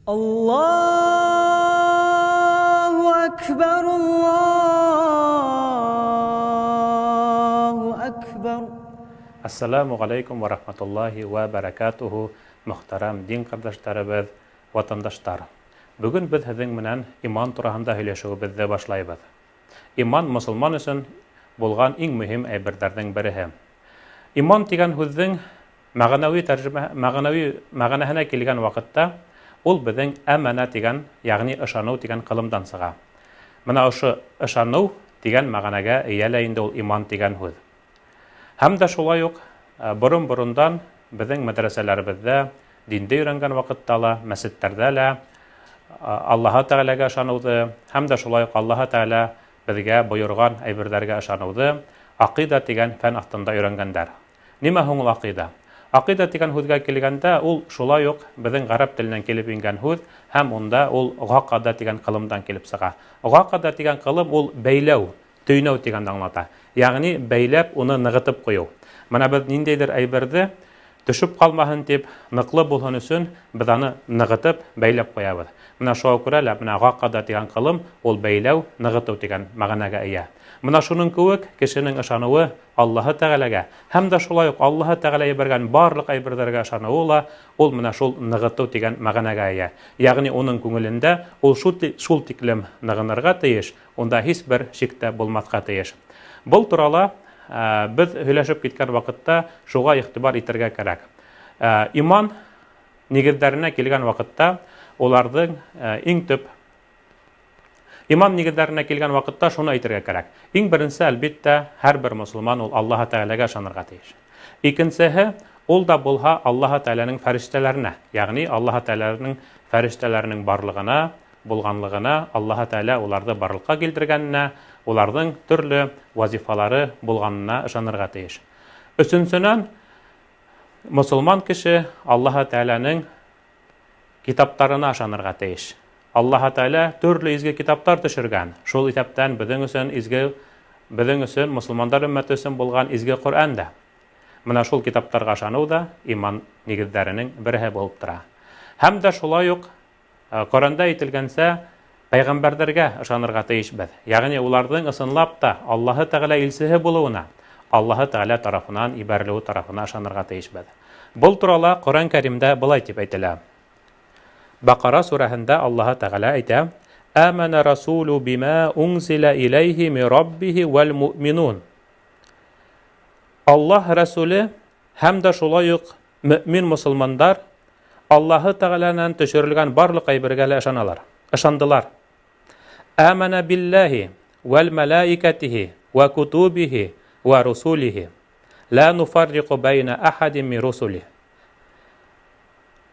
Аллаһу әкбәр, Аллаһу әкбәр. Әссәләмү галәйкүм вә рахматуллаһи вә бәрәкәтүһү, мөхтәрәм дин кардәшләребез, ватандаштар! Бүген без һеҙҙең менән иман тураһында һөйләшеүебеҙҙе башлайбыҙ. Иман мосолман өсөн булған иң мөһим әйберҙәрҙең береһе. Иман тигән һүҙҙең мәғәнәүи тәржемә, мәғәнәүи мәғәнәһенә килгән ваҡытта, ул беҙҙең әмәнә тигән, ягъни ышаныу тигән ҡылымдан сыға. Менә ошо ышаныу тигән мәғәнәгә эйә лә инде ул иман тигән һүҙ. Һәм дә шулай уҡ борон-борондан беҙҙең мәҙрәсәләребеҙҙә динде өйрәнгән ваҡытта ла, мәсеттәрҙә лә Аллаһы Тәғәләгә ышаныуҙы һәм дә шулай уҡ Аллаһы Тәғәлә беҙгә бойорған әйберҙәргә ышаныуҙы аҡида тигән фән аҫтында өйрәнгәндәр. Нимә һуң ул аҡида? Аҡида тигән һүҙгә килгәндә, ул шулай уҡ беҙҙең ғәрәп теленән килеп ингән һүҙ һәм унда ул ғаҡада тигән ҡылымдан килеп сыға. Ғаҡада тигән ҡылым ул бәйләү, төйнәү тигәнде аңлата. Ягъни бәйләп уны ныгытып кую. Менә без ниндәйдер әйберҙе төшөп калмаһын дип, ныклы булһын өсөн без аны ныгытып, бәйләп куябыҙ. Менә шуңа күрә лә менә гакада дигән кылым ул бәйләү, ныгытыу дигән мәгънәгә ия. Менә шуның кеүек кешенең ышануы Аллаһы Тәгаләгә һәм дә шулай ук Аллаһы Тәгалә ебәргән барлык әйберҙәргә ышануы ла ул менә шул ныгытыу дигән мәгънәгә ия. Ягъни уның күңелендә ул шул тиклем ныгынырга тиеш, Унда һис бер шик тә булмаҫҡа тейеш. Был турала без һөйләшеп киткән ваҡытта шуға иғтибар итергә кәрәк. Иман нигеҙҙәренә килгән ваҡытта уларҙың иң төп Иман нигеҙҙәренә килгән ваҡытта шуны әйтергә кәрәк. Иң беренсе, әлбиттә, һәр бер мосолман ул Аллаһы Тәгаләгә ышанырға тейеш. Икенсеһе, ул да булһа Аллаһы Тәгаләнең фәрештәләренә, ягъни Аллаһы Тәгаләнең фәрештәләренең барлыгына, булганлыгына, Аллаһы Тәгалә уларҙы барлыҡҡа килтергәненә, уларҙың төрлө вазифалары булганына ышанырға тейеш. Өсөнсөнән, мосолман кеше Аллаһы Тәгаләнең китаптарына ышанырға тейеш. Аллаһы Тәгалә төрлө изге китаптар төшергән, шул иҫәптән беҙҙең өсөн изге, беҙҙең өсөн, мосолмандар өммәте өсөн булган изге Коръән дә. Менә шул китаптарға ышаныу да иман нигеҙҙәренең береһе булып тора. Һәм дә шулай уҡ Коръәндә әйтелгәнсә, пәйғәмбәрҙәргә ышанырға тейешбеҙ. Ягъни уларҙың ысынлап та Аллаһы Тәғәлә илсеһе булыуына, Аллаһы Тәғәлә тарафынан ибәрелеүе тарафына ышанырға тейешбеҙ. Был турала Коръән Кәримдә былай тип әйтелә. Бакара сүрәһендә Аллаһы Тәғәлә әйтә: "Амана расулу бима унзила илейхи ми раббихи вәл муъминун". Аллаһ Рәсүле һәм дә шулай ук Мөэмин мосылмандар Аллаһы Тәгаләнән төшерелгән барлык әйбергә лә ышаналар, ышандылар. Әмәнә билләһи вәл мәләикәтиһи вә кутубиһи вә русулиһи. Лә нуфаррику бәйнә әхәдин ми русулиһ.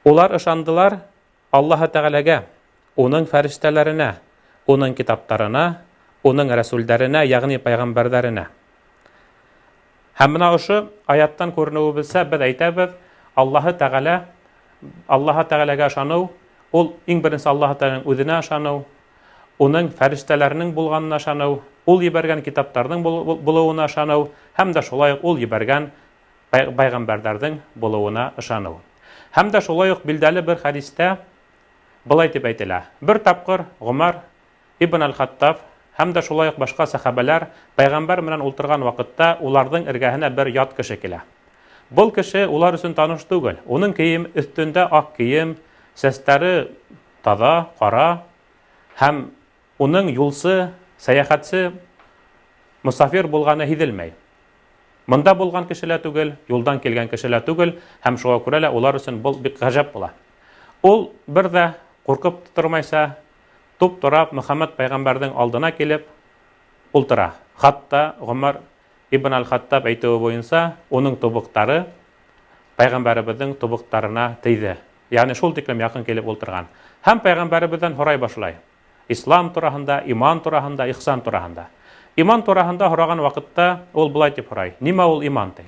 Улар ышандылар Аллаһы Тәгаләгә, Уның фәрештәләренә, Уның китаптарына, Уның рәсүлдәренә, ягъни пәйгамбәрҙәренә. Һәм менә ошо аяттан күренүебезсә, без әйтәбез, Аллаһы Тәгалә, Аллаһы Тәгаләгә ышаныу, ул иң беренче Аллаһы Тәгаләнең үзенә ышаныу, Уның фәрештәләренең булганына ышаныу, Ул ебәргән китаптарның булуына ышаныу һәм дә шулай ук Ул ебәргән пәйгамбәрҙәрҙең булыуына ышаныу. Һәм дә шулай ук билдәле бер хәдистә былай дип әйтелә: Бер тапҡыр Гомәр ибн әл-Хаттаб һәм дә шулай ук башҡа сәхәбәләр пәйғәмбәр менән ултырған ваҡытта уларҙың эргәһенә бер ят кеше килә. Был кеше улар өсөн таныш түгел. Уның кейем өҫтөндә аҡ кейем, сәстәре таҙа, ҡара һәм уның юлсы, сәйәхәтсе, мосафир булғаны һиҙелмәй. Монда булған кеше лә түгел, юлдан килгән кеше лә түгел һәм шуңа күрә лә улар өсөн был бик ғәжәп була. Ул бер ҙә ҡурҡып тормайса, туп-тура Мөхәммәд пәйғәмбәрҙең алдына килеп ултыра. Хатта Гомәр ибн әл-Хаттаб әйтеүе буйынса, уның тубыҡтары пәйғәмбәребеҙҙең тубыҡтарына тейҙе. Ягъни шул тиклем яҡын килеп ултырған. Һәм пәйғәмбәребеҙҙән һорай башлай. Ислам тураһында, иман тураһында, ихсан тураһында. Иман тураһында һораған ваҡытта ул былай тип һорай: Нимә ул иман ти?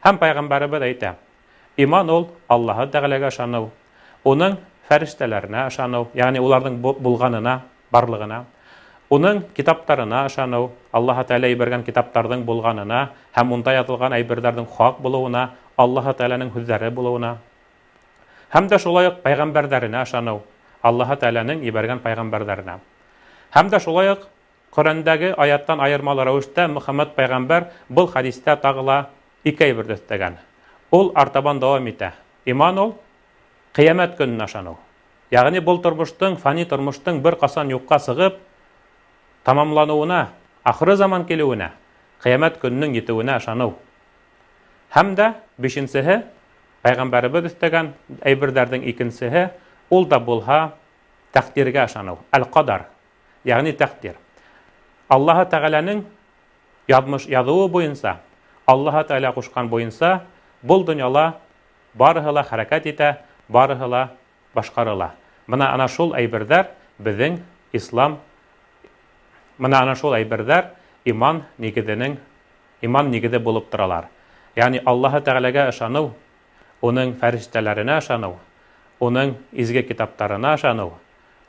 Һәм пәйғәмбәребеҙ әйтә: Иман ул Аллаһы Тәғәләгә ышаныу, Уның фәрештәләренә ышаныу, ягъни уларҙың булғанына, барлығына, Уның китаптарына ышаныу, Аллаһы Тәғәлә ебәргән китаптарҙың булғанына һәм унда яҙылған әйберҙәрҙең хаҡ булыуына, Аллаһы Тәғәләнең һүҙҙәре булыуына. Һәм дә шулай уҡ пәйғәмбәрҙәренә ышаныу, Аллаһы Тәгаләнең ебәргән пәйғәмбәрҙәренә. Һәм дә шулай уҡ Ҡөрьәндәге аяттан айырмалы рәүештә Мөхәммәд пәйғәмбәр был хәдистә тағы ла ике әйберҙе өҫтәгән. Ул артабан дауам итә. Иман ул, ҡиәмәт көнөнә ышаныу. Ягъни был тормоштоң, фани тормоштоң бер ҡасан юҡҡа сығып, тамамланыуына, ахыры заман килеүенә, ҡиәмәт көнөнөң етеүенә ышаныу. Һәм дә бишенсеһе, пәйғәмбәребеҙ өҫтәгән әйберҙәрҙең икенсеһе, ул да булһа тәҡдиргә ышаныу, әл-ҡадар, ягъни тәҡдир. Аллаһы Тәғәләнең язмыш языуы буйынса, Аллаһы Тәғәлә ҡушҡан буйынса был донъяла барыһы ла хәрәкәт итә, барыһы ла башҡарыла. Бына ана шул әйберҙәр беҙҙең ислам, бына ана шул әйберҙәр иман нигеҙенең иман нигеҙе булып торалар. Ягъни Аллаһы Тәғәләгә ышаныу, уның фәрештәләренә ышаныу, уның изге китаптарына ышаныу,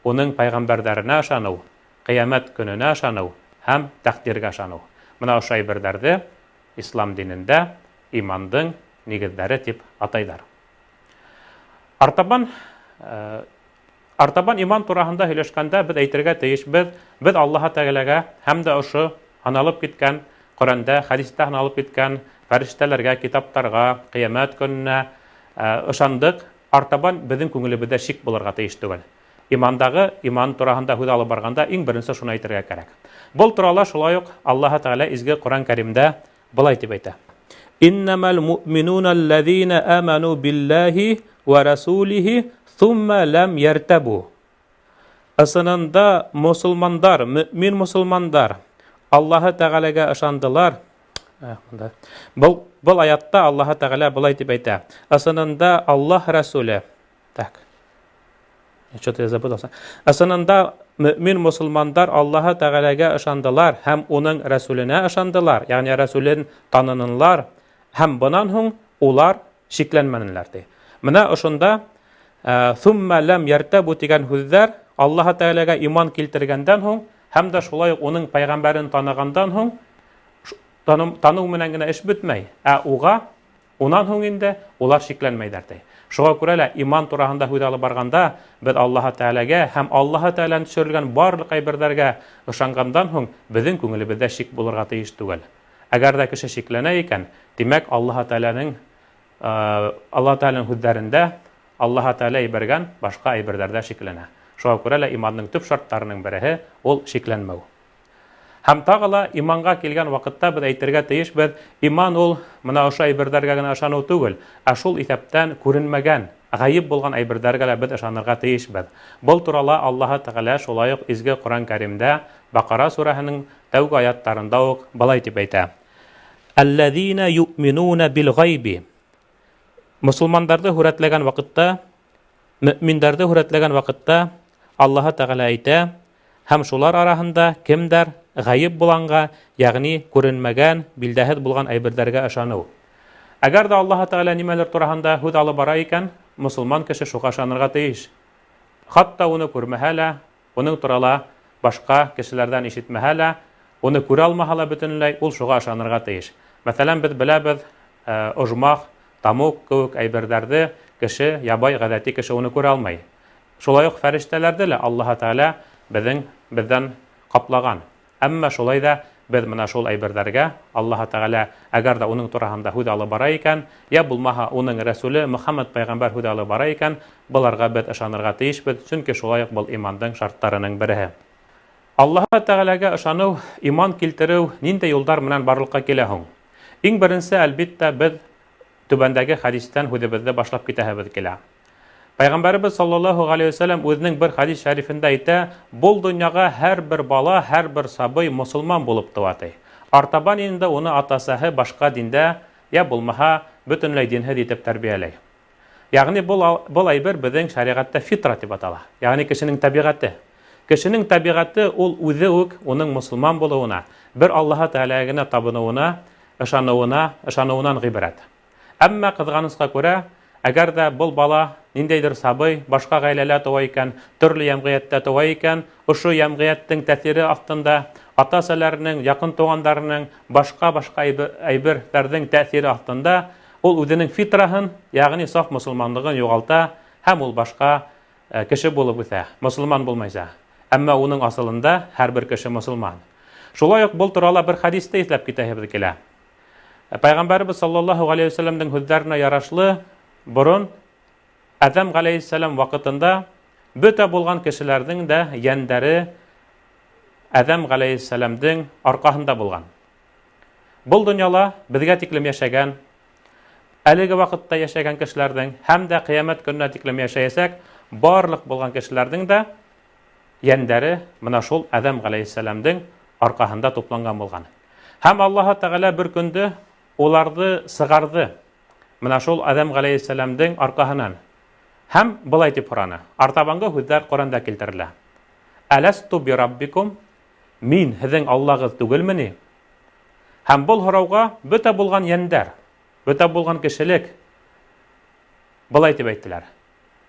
уның пәйғәмбәрҙәренә ышаныу, ҡиәмәт көнөнә ышаныу һәм тәҡдиргә ышаныу. Бына ошо әйберҙәрҙе ислам динендә имандың нигеҙҙәре тип атайҙар. Артабан артабан иман тураһында һөйләшкәндә беҙ әйтергә тейешбеҙ, беҙ Аллаһы Тәғәләгә һәм дә ошо һаналып киткән Ҡөрьәндә, хәдистә һаналып киткән фәрештәләргә, китаптарға, ҡиәмәт көнөнә ышандыҡ. Артабан беҙҙең күңелебеҙҙә шик булырға тейеш түгел. Имандағы иман тураһында һүҙ алып барғанда иң беренсе шуны әйтергә кәрәк. Был турала шулай уҡ Аллаһы Тәғәлә изге Ҡөрьән Кәримдә былай тип әйтә. Иннәмәл муъминуна аллазина аману биллаһи ва расулихи сумма лам яртабу. Ысынында мосолмандар, мөмин мосолмандар Аллаһы Тәғәләгә ышандылар. Был был аятта Аллаһы Тәғәлә былай тип әйтә. Ысынында Аллаһ Расуле. Так. Что-то я запутался. Ысынында мөмин мосолмандар Аллаһы Тәғәләгә ышандылар һәм уның Расуленә ышандылар, ягъни Расулен танынылар һәм бынан һуң улар шикләнмәнеләр ти. Менә ошонда Thumma ләм яртабу тигән һүҙҙәр Аллаһы Тәғәләгә иман килтергәндән һуң һәм дә шулай уҡ уның пәйғәмбәрен танығандан һуң таныу менән генә эш бөтмәй, ә уға унан һуң инде улар шикләнмәйҙәр ти. Шуға күрә лә иман тураһында һүҙ алып барғанда беҙ Аллаһы Тәғәләгә һәм Аллаһы Тәғәләнән төшөрөлгән барлыҡ әйберҙәргә ышанғандан һуң беҙҙең күңелебеҙҙә шик булырға тейеш түгел. Әгәр ҙә кеше шикләнә икән, тимәк, Аллаһы Тәғәләнең Аллаһы Тәғәләнең һүҙҙәрендә Аллаһы Тәғәлә ебәргән башҡа әйберҙәрҙә шикләнә. Шуға күрә лә иманның төп шарттарының береһе ул шикләнмәү. Һәм тағы ла иманға килгән ваҡытта беҙ әйтергә тейешбеҙ, иман ул мына ошо әйберҙәргә генә ышаныу түгел, ә шул иҫәптән күренмәгән, ғәйеп булған әйберҙәргә лә беҙ ышанырға тейешбеҙ. Был турала Аллаһы Тәғәлә шулай уҡ Изге Ҡөрьән Кәримдә Баҡара сүрәһенең тәүге аяттарында уҡ былай тип әйтә: Әлләзина юъминуна бил ғайби. Мосолмандарҙы һүрәтләгән ваҡытта, мөминдәрҙе һүрәтләгән ваҡытта Аллаһы Тәғәлә әйтә, һәм шулар араһында кемдәр ғәйеп буланға, ягъни күренмәгән, билдәһеҙ булған әйберҙәргә ышаныу. Әгәр ҙә Аллаһы Тәғәлә нимәлер тураһында һүҙ алып бара икән, мосолман кеше шуға ышанырға тейеш. Хатта уны күрмәһә лә, уның турала башҡа кешеләрҙән ишетмәһә лә, уны күрә алмаһа ла бөтөнләй, ул шуға ышанырға тейеш. Мәҫәлән, беҙ беләбеҙ, ожмах, тамуҡ кеүек әйберҙәрҙе кеше, ябай, ғәҙәти кеше уны күрә алмай. Шулай уҡ фәрештәләрҙе лә Аллаһы Тәғәлә беҙҙең беҙҙән ҡаплаған. Әммә шулай ҙа беҙ мына шул әйберҙәргә Аллаһы Тәғәлә әгәр ҙә уның тураһында һүҙ алып бара икән, йә булмаһа уның Рәсүле Мөхәммәд пәйғәмбәр һүҙ алып бара икән, быларға беҙ ышанырға тейешбеҙ, сөнки шулай уҡ был имандың шарттарының береһе. Аллаһы Тәғәләгә ышаныу, иман килтереү ниндәй юлдар менән барлыҡҡа килә һуң? Иң беренсе, әлбиттә, беҙ түбәндәге хәдистән һүҙебеҙҙе башлап китәһебеҙ килә. Пәйғәмбәребеҙ саллаллаһу ғәләйһи вәсәләм үҙенең бер хәдис шәрифендә әйтә, был донъяға һәр бер бала, һәр бер сабый мосолман булып тыуа, ти. Артабан инде уны ата-әсәһе башҡа диндә, йә булмаһа, бөтөнләй динһеҙ итеп тәрбиәләй. Ягъни был, был әйбер беҙҙең шәриғәттә фитра тип атала. Ягъни кешенең тәбиғәте. Кешенең тәбиғәте ул үҙе үк уның мосолман булыуына, бер Аллаһы Тәғәләгә генә табыныуына, ышаныуына, ышаныуынан ғибрәт. Әммә ҡыҙғанысҡа күрә, әгәр ҙә был бала ниндәйҙер сабый башҡа ғаиләлә тыуа икән, төрлө йәмғиәттә тыуа икән, ошо йәмғиәттең тәьҫире аҫтында, ата-әсәләренең, яҡын туғандарының, башҡа-башҡа әйберҙәрҙең тәьҫире аҫтында ул үҙенең фитраһын, ягъни саф мосолманлығын юғалта һәм ул башҡа кеше булып үҫә, мосолман булмайса. Әммә уның асылында һәрбер кеше мосолман. Шулай уҡ был турала бер хәдисте иҫләп китәһебеҙ килә. Пәйғәмбәребеҙ саллаллаһу ғәләйһи вәсәләмдең һүҙҙәренә ярашлы, борон Әҙәм ғәләйһиссәләм ваҡытында бөтә булған кешеләрҙең дә йәндәре Әҙәм ғәләйһиссәләмдең арҡаһында булған. Был донъяла беҙгә тиклем йәшәгән, әлеге ваҡытта йәшәгән кешеләрҙең һәм дә ҡиәмәт көнөнә тиклем йәшәйәсәк барлыҡ булған кешеләрҙең дә йәндәре менә шул Әҙәм ғәләйһиссәләмдең арҡаһында тупланған булған. Һәм Аллаһы Тәғәлә бер көндө уларҙы сығарҙы менә шул Әҙәм ғәләйһиссәләмдең арҡаһынан. Һәм былай дип һораны. Артабанғы һүҙҙәр Ҡөрьәндә килтерелә. Әләсту бираббикум? Мин һеҙҙең Аллағыҙ түгелме ни? Һәм был һорауға бөтә булған йәндәр, бөтә булған кешелек былай дип әйттеләр.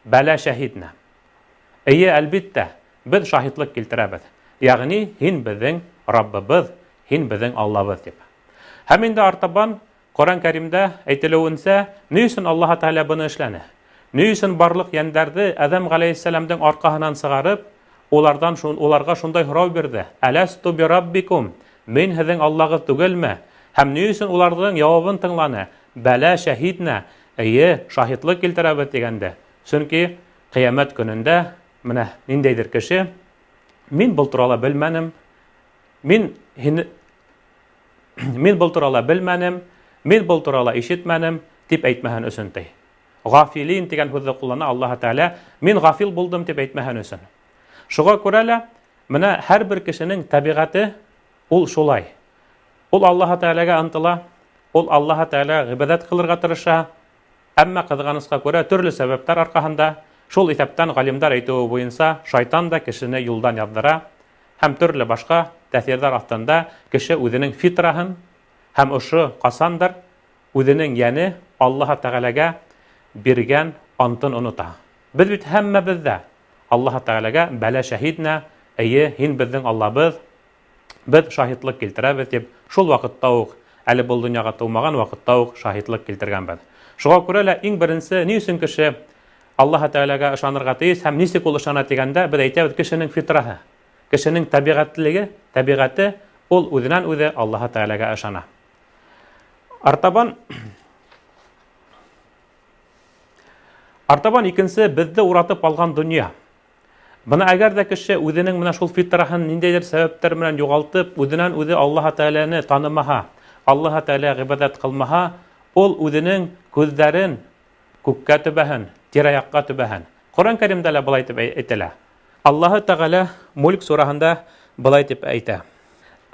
Бәлә шәһиднә. Эйе, әлбиттә, беҙ шаһитлык килтерәбеҙ. Ягъни, һин беҙҙең Раббыбыҙ, һин беҙҙең Аллабыҙ дип. Һәм инде артабан Ҡөрьән Кәримдә әйтелеүенсә, ни өсөн Аллаһы Тәғәлә быны эшләне? Ни өсөн барлыҡ йәндәрҙе Әҙәм ғәләйһиссәләмдең арҡаһынан сығарып, улардан уларға шундай һорау бирҙе, Әләсту бираббикум? Мин һеҙҙең Аллағыҙ түгелме? Һәм ни өсөн уларҙың яуабын тыңланы, Бәлә шәһиднә, эйе, шаһитлык килтерәбеҙ тигәнде. Сөнки ҡиәмәт көнөндә менә ниндәйҙер кеше, Мин был турала белмәнем, мин һине Мин был турала белмәнем, мин был турала ишетмәнем, дип әйтмәһен өсөн ти. Ғафилин дигән һүҙҙе ҡуллана Аллаһы Тәғәлә, мин ғафил булдым дип әйтмәһен өсөн. Шуға күрә лә менә һәрбер кешенең тәбиғәте ул шулай. Ул Аллаһы Тәғәләгә ынтыла, ул Аллаһы Тәғәләгә ғибәдәт ҡылырға тырыша, әмма ҡыҙғанысҡа күрә төрлө сәбәптәр арҡаһында, шул иҫәптән ғалимдар әйтеүе буйынса, шайтан да кешене юлдан яҙҙыра һәм төрлө башҡа тәьҫирҙәр аҫтында кеше үҙенең фитраһын һәм ошо ҡасандыр үҙенең йәне Аллаһы Тәғәләгә биргән антын онота. Беҙ бит һәммәбеҙ ҙә Аллаһы Тәғәләгә бәлә шәһиднә, эйе, һин беҙҙең Аллабыҙ, беҙ шаһитлык килтерәбеҙ дип, шул ваҡытта уҡ, әле был донъяға тыумаған ваҡытта уҡ шаһитлык килтергәнбеҙ. Шуға күрә лә иң беренсе ни өсөн кеше Аллаһы Тәғәләгә ышанырға тейеш һәм нисек ул ышана тигәндә, беҙ әйтәбеҙ, кешенең фитраһы, кешенең тәбиғәтлеге, тәбиғәте ул үҙенән үҙе Аллаһы Тәғәләгә ышана. Артабан Артабан икенсе беҙҙе уратып алған донъя. Бына әгәр ҙә кеше үҙенең менә шул фитраһын ниндәйҙер сәбәптәр менән юғалтып, үҙенән үҙе Аллаһы Тәғәләне танымаһа, Аллаһы Тәғәләгә ғибәҙәт ҡылмаһа, ул үҙенең күҙҙәрен күккә төбәһен, тирә-яҡҡа төбәһен. Ҡөрьән Кәримдә лә былай дип әйтелә. Аллаһы Тәғәлә Мульк сураһында былай дип әйтә.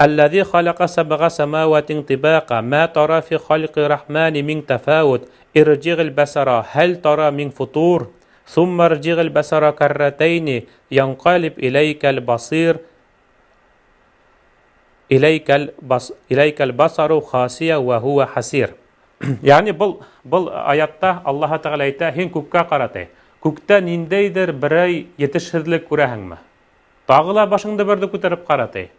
Әлләзи халака сәбға сәмәвәтин тибака, мә тара фи халҡи рахмани мин тәфәүт, ирҗигъил бәсара, һәл тара мин футур, сумма рҗигъил бәсара кәррәтәйни, янҡалиб иләйкәл басир, иләйкәл бас, иләйкәл басару хасия вә хуа хасир. Ягъни был был аятта Аллаһ Тәгалә әйтә, һин күккә кара ди. Күктә ниндәйдер берәй етешһеҙлек күрәһеңме? Тағы ла башыңды берҙе күтәреп ҡара ти.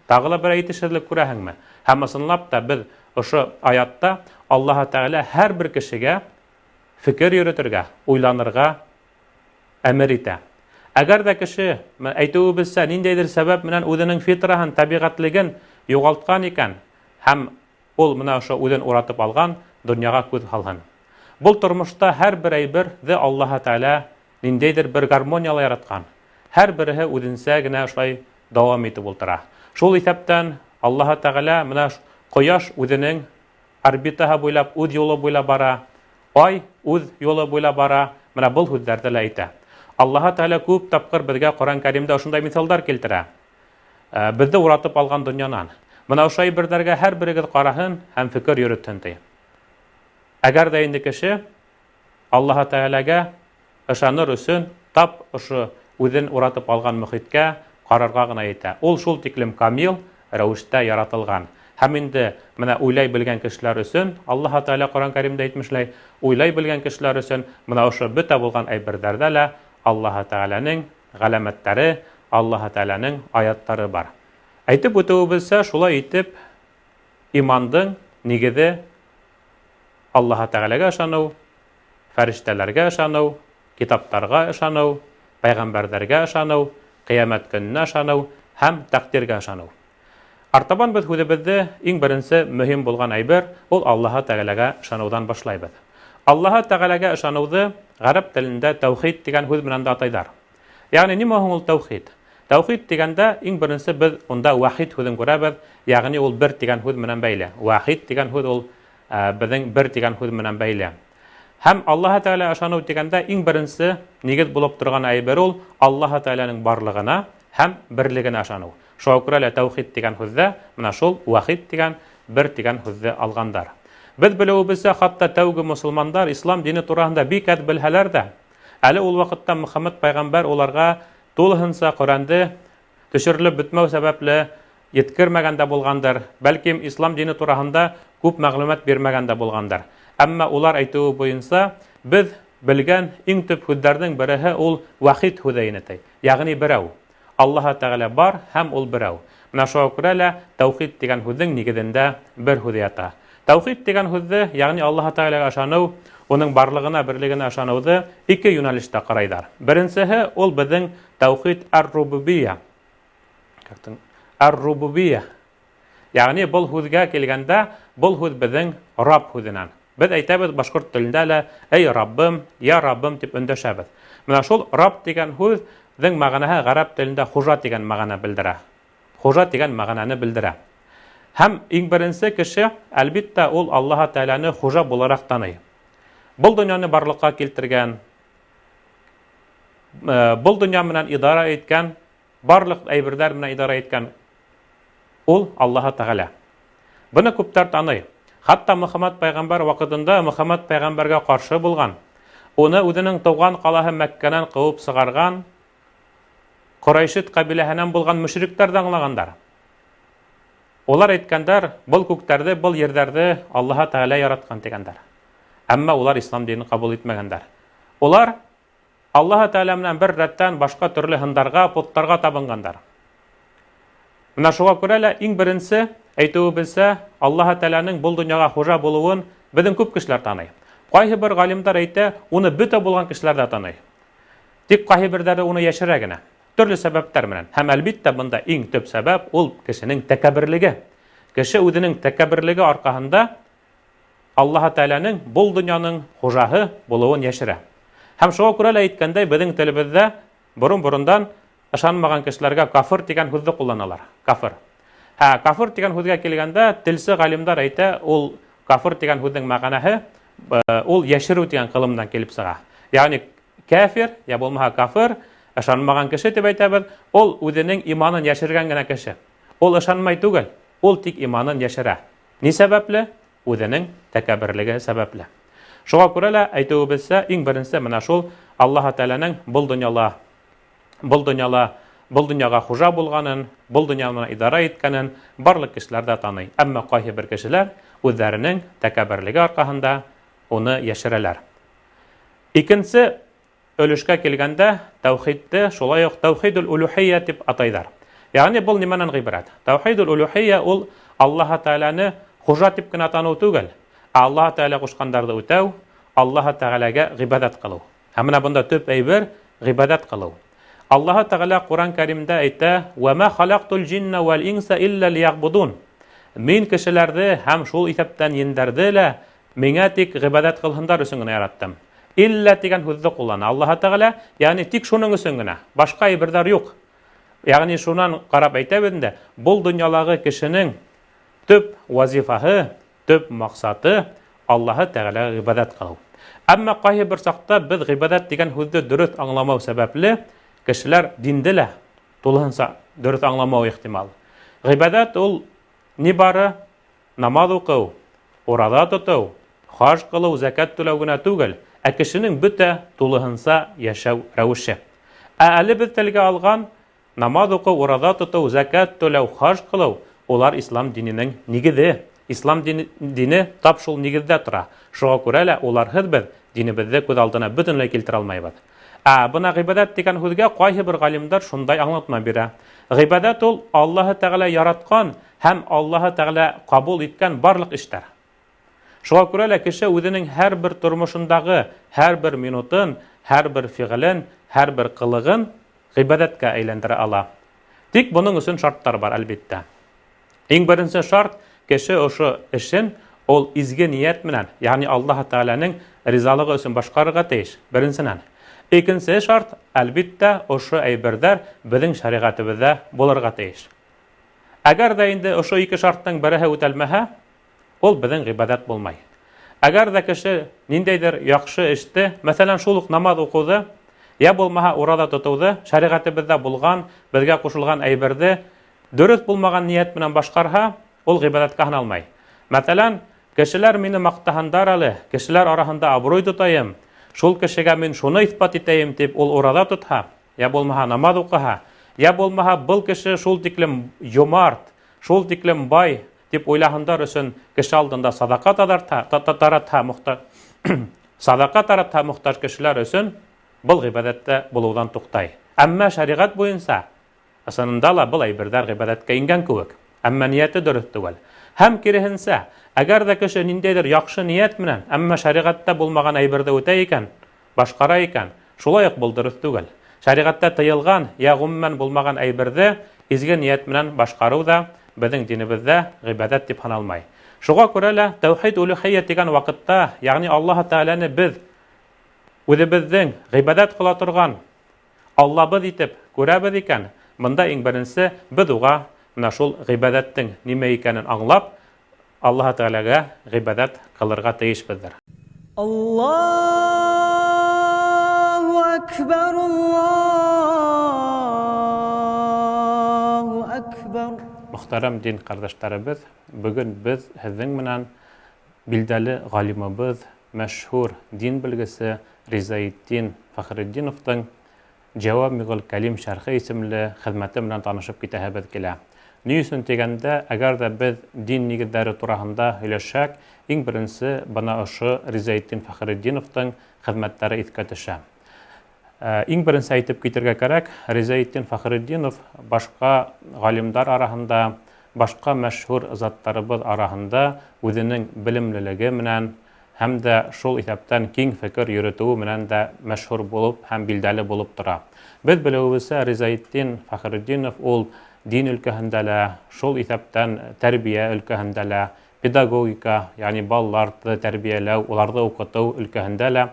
Тағы ла берәй етешһеҙлек күрәһеңме? Һәм ысынлап та беҙ ошо аятта Аллаһ Тәгалә һәрбер кешегә фекер йөрөтөргә, уйланырға әмер итә. Әгәр дә кеше, әйтеүебеҙсә, ниндәйҙер сәбәп менән үҙенең фитраһын, тәбиғәтлеген юғалтҡан икән һәм ул менә ошо үҙен уратып алған донъяға күҙ һалһын. Был тормошта һәр бер әйберҙе Аллаһы Тәғәлә ниндәйҙер бер гармонияла яратҡан. Һәр береһе үҙенсә генә ошолай дауам итеп ултыра. Шул иҫәптән Аллаһы Тәғәлә менә ҡояш үҙенең орбитаһы буйлап үҙ юлы буйлап бара, ай үҙ юлы буйлап бара. Менә был һүҙҙәрҙе лә әйтә. Аллаһы Тәғәлә күп тапҡыр беҙгә Ҡөрьән Кәримдә ошондай миҫалдар килтерә. Беҙҙе уратып алған донъянан. Менә ошо әйберҙәргә һәр берегеҙ ҡараһын һәм фекер йөрөтһөн ти. Әгәр ҙә инде кеше Аллаһы Тәғәләгә ышаныр өсөн тап ошо үҙен уратып алған мөхиткә ҡарарға ғына етә. Ул шул тиклем камил рәүештә яратылған. Һәм инде менә уйлай белгән кешеләр өсөн, Аллаһы Тәғәлә Ҡөрьән Кәримдә әйтмешләй, уйлай белгән кешеләр өсөн менә ошо бөтә булған әйберҙәрҙә лә Аллаһы Тәғәләнең ғәләмәттәре, Аллаһы Тәғәләнең аяттары бар. Әйтеп үтеүебеҙсә, шулай итеп, имандың нигеҙе Аллаһы Тәғәләгә ышаныу, фәрештәләргә ышаныу, китаптарға ышаныу, пәйғәмбәрҙәргә ышаныу, ҡиәмәт көнөнә ышаныу һәм тәҡдиргә ышаныу. Артабан беҙ һүҙебеҙҙе иң беренсе мөһим булған әйбер, ул Аллаһы Тәғәләгә ышаныуҙан башлайбыҙ. Аллаһы Тәғәләгә ышаныуҙы ғәрәп телендә тәүхид тигән һүҙ менән дә атайҙар. Ягъни нимә һуң ул тәүхид? Тәүхид тигәндә иң беренсе беҙ унда вахид һүҙен күрәбеҙ, ягъни ул бер тигән һүҙ менән бәйле. Вахид тигән һүҙ ул беҙҙең бер тигән һүҙ менән бәйле. Һәм Аллаһы Тәғәлә ышаныу тигәндә иң беренсе нигеҙ булып торған әйбер ул Аллаһы Тәғәләнең барлығына һәм берлегенә ышаныу. Шуға күрә лә тәүхид тигән һүҙҙә менә шул вахид тигән, бер тигән һүҙҙе алғандар. Беҙ белеүебеҙсә, хатта тәүге мосолмандар ислам дине тураһында бик әҙ белһәләр ҙә, әле ул ваҡытта Мөхәммәд пәйғәмбәр уларға тулыһынса Ҡөрьәнде төшөрөлөп бөтмәү сәбәпле еткермәгән дә булғандыр, бәлким, ислам дине тураһында күп мәгълүмат бирмәгән дә булғандыр. Әмма улар әйтеүе буйынса, беҙ белгән иң төп һүҙҙәрҙең береһе ул вахид һүҙе ине, ти, ягъни берәү. Аллаһы Тәғәлә бар һәм ул берәү. Менә шуға күрә лә тәүхид тигән һүҙҙең нигеҙендә бер һүҙ ята. Тәүхид тигән һүҙҙе, ягъни Аллаһы Тәғәләгә ышаныу, уның барлығына, берлегенә ышаныуҙы ике юнәлештә ҡарайҙар. Беренсеһе ул беҙҙең тәүхид ар-рубубия. Ар-рубубия. Ягъни был һүҙгә килгәндә, был һүҙ беҙҙең Раб һүҙенән. Беҙ әйтәбеҙ башҡорт телендә лә, эй Раббым, я Раббым тип өндәшәбеҙ. Менә шул Раб тигән һүҙҙең мәғәнәһе ғәрәп телендә хужа тигән мәғәнә белдерә. Хужа тигән мәғәнәне белдерә. Һәм иң беренсе кеше, әлбиттә, ул Аллаһы Тәғәләне хужа булараҡ таный. Был дөньяны барлыҡҡа килтергән, был дөнья менән идара иткән Барлык әйберҙәр менән идара иткән ул Аллаһы Тәғәлә. Быны күптәр таный. Хатта Мөхәммәд пәйғәмбәр ваҡытында Мөхәммәд пәйғәмбәргә ҡаршы булған, уны үҙенең тыуған ҡалаһы Мәккәнән ҡыуып сығарған Ҡорайшит ҡәбиләһенән булған мөшриктәр ҙә аңлағандар. Улар әйткәндәр, был күктәрҙе, был ерҙәрҙе Аллаһы Тәғәлә яратҡан тигәндәр. Әммә улар ислам динен ҡабул итмәгәндәр. Улар Аллаһы Тәғәлә менән бер рәттән башҡа төрлө һындарға, поттарға табынғандар. Менә шуға күрә лә иң беренсе әйтеүебеҙсә, Аллаһы Тәғәләнең был донъяға хужа булыуын беҙҙең күп кешеләр таный. Ҡайһы бер ғалимдар әйтә, уны бөтә булған кешеләр ҙә таный. Тик ҡайһы берҙәре уны йәшерә генә. Төрлө сәбәптәр менән. Һәм әлбиттә бында иң төп сәбәп ул кешенең тәкәбберлеге. Кеше үҙенең тәкәбберлеге арҡаһында Аллаһы Тәғәләнең был дөньяның хужаһы булыуын йәшерә. Һәм шуға күрә лә әйткәндәй, беҙҙең телебеҙҙә борон-борондан ышанмаған кешеләргә кафыр тигән һүҙҙе ҡулланалар. Кафыр. Һә, кафыр тигән һүҙгә килгәндә, телсе ғалимдар әйтә, ул кафыр тигән һүҙҙең мәғәнәһе ул йәшереү тигән ҡылымдан килеп сыға. Ягъни кәфир, я булмаһа кафыр, ышанмаған кеше дип әйтәбеҙ, ул үзенең иманын йәшергән генә кеше. Ул ышанмай түгел, ул тик иманын йәшерә. Ни сәбәпле? Үзенең тәкәбберлеге сәбәпле. Шуңа күрә лә, әйтүебезчә, иң беренче менә шул Аллаһы Тәгаләнең был дөньяла, был дөньяла, был дөньяга хужа булганын, был дөнья менән идара иткәнен барлык кешеләр дә таный. Әмма кайһы бер кешеләр үзләренең тәкәбберлеге аркасында уны яшерәләр. Икенче өлешкә килгәндә, тәүхидте шулай ук тәүхидул улюхия дип атайҙар. Ягъни был нимәнән ғибәрәт? Тәүхидул улюхия ул Аллаһы Тәгаләне хужа дип кенә таныу түгел, ә Аллаһы Тәгалә кушкандарҙы үтәү, Аллаһы Тәгаләгә ғибәдәт кылыу. Һәм менә бында төп әйбер ғибәдәт кылыу. Аллаһы Тәгалә Ҡуран Кәримдә әйтә: "Ва ма халактул джинна вал инса илля лиягбудун." Мин кешеләрҙе һәм шул иҫәптән ендәрҙе лә Миңә тик гыйбадәт кылһындар өсөн генә яраттым. Илля дигән һүҙҙе куллана Аллаһы Тәгалә, ягъни тик шуның өсөн генә, башка әйберҙәр юк. Ягъни шунан карап әйтәбеҙ инде, был дөньялағы кешенең төп вазифаһы, төп максаты Аллаһы Тәгаләгә гыйбадәт кылыу. Әмма кайһы бер чакта без гыйбадәт дигән һүҙҙе дөрөҫ аңламау сәбәпле, кешеләр динде лә тулыһынса дөрөҫ аңламауы ихтимал. Гыйбадәт ул нибары Намаҙ уҡыу, ураҙа тотоу, хаж ҡылыу, зәкәт түләү генә түгел, ә кешенең бөтә тулыһынса йәшәү рәүеше. Ә әле беҙ телгә алған намаҙ уҡыу, ураҙа тотоу, зәкәт түләү, хаж ҡылыу, улар ислам диненең нигеҙе. Ислам дине тап шул нигеҙҙә тора. Шуға күрә лә уларһыҙ беҙ динебеҙҙе күҙ алдына бөтөнләй килтерә алмайбыҙ. Ә бына ғибәҙәт тигән һүҙгә ҡайһы бер ғалимдар шундай аңлатма бирә. Ғибәҙәт ул Аллаһы Тәғәлә яратҡан һәм Аллаһы Тәғәлә ҡабул иткән барлыҡ эштәр. Шуға күрә лә кеше үҙенең һәр бер тормошондағы һәр бер минутын, һәр бер фиғелен, һәр бер ҡылығын ғибәҙәткә әйләндерә ала. Тик бының өсөн шарттар бар, әлбиттә. Иң беренсе шарт, кеше ошо эшен ул изге ниәт менән, ягъни Аллаһ Тәгаләнең ризалыгы өсөн башҡарырға тейеш, беренсенән. Икенсе шарт, әлбиттә, ошо әйберҙәр беҙҙең шәриғәтебеҙҙә булырға тейеш. Әгәр ҙә инде ошо ике шарттың береһе үтәлмәһә, ул беҙҙең ғибәҙәт булмай. Әгәр ҙә кеше ниндәйҙер яҡшы эште, мәҫәлән, шул уҡ намаҙ уҡыуҙы, йә булмаһа ураҙа тотоуҙы, шәриғәтебеҙҙә булған, беҙгә ҡушылған әйберҙе дөрөҫ булмаған ниәт менән башҡарһа, ул ғибәҙәткә һаналмай. Мәҫәлән, кешеләр мине маҡтаһындар әле, кешеләр араһында абруй тотайым, шул кешегә мин шуны иҫбат итәйем тип ул ураҙа тотһа, йә булмаһа намаҙ уҡыһа, йә булмаһа был кеше шул тиклем йомарт, шул тиклем бай тип уйлаһындар өсөн кеше алдында саҙаҡа таҙартһа, таратһа, мохта саҙаҡа таратһа мохтаж кешеләр өсөн, был ғибәҙәттә булыуҙан туҡтай. Әммә шәриғәт буйынса ысынында ла был әйберҙәр ғибәҙәткә ингән кеүек, әммә ниәте дөрөҫ түгел. Һәм киреһенсә, әгәр ҙә кеше ниндәйҙер яҡшы ниәт менән, әммә шәриғәттә булмаған әйберҙе үтә икән, башҡара икән, шулай уҡ был дөрөҫ түгел. Шәриғәттә тыйылған йә ғөмүмән булмаған әйберҙе изге ниәт менән башҡарыу ҙа беҙҙең динебеҙҙә ғибәҙәт тип һаналмай. Шуға күрә лә тәүхид үлүхиә тигән ваҡытта, ягъни Аллаһы Тәғәләне беҙ үҙебеҙҙең ғибәҙәт ҡыла торған Аллабыҙ итеп күрәбеҙ икән, бында иң беренсе беҙ уға менә шул ғибәҙәттең нимә икәнен аңлап, Аллаһы Тәғәләгә ғибәҙәт ҡылырға тейешбеҙҙер. Аллаһу әкбәр, Аллаһу әкбәр. Мөхтәрәм дин ҡәрҙәштәребеҙ, бөгөн беҙ һеҙҙең менән билдәле ғалимыбыҙ, мәшһүр дин белгесе Ризаетдин Фәхретдиновтың Җәвамигул Кәлим шәрхе исемле хеҙмәте менән танышып китәһебеҙ килә. Ни өсөн тигәндә, әгәр ҙә беҙ дин нигеҙҙәре тураһында һөйләшһәк, иң беренсе бына ошо Ризаетдин Фәхретдиновтың хеҙмәттәре иҫкә төшә. Иң беренсе әйтеп китергә кәрәк, Ризаетдин Фәхретдинов башҡа ғалимдар араһында, башҡа мәшһүр заттарыбыҙ араһында үҙенең белемлелеге менән һәм дә шул иҫәптән киң фекер йөрөтөүе менән дә мәшһүр булып һәм билдәле булып тора. Беҙ белеүебеҙсә, Ризаетдин Фәхретдинов ул дин өлкәһендә лә, шул иҫәптән тәрбиә өлкәһендә лә, педагогика, ягъни балаларҙы тәрбиәләү, уларҙы уҡытыу өлкәһендә лә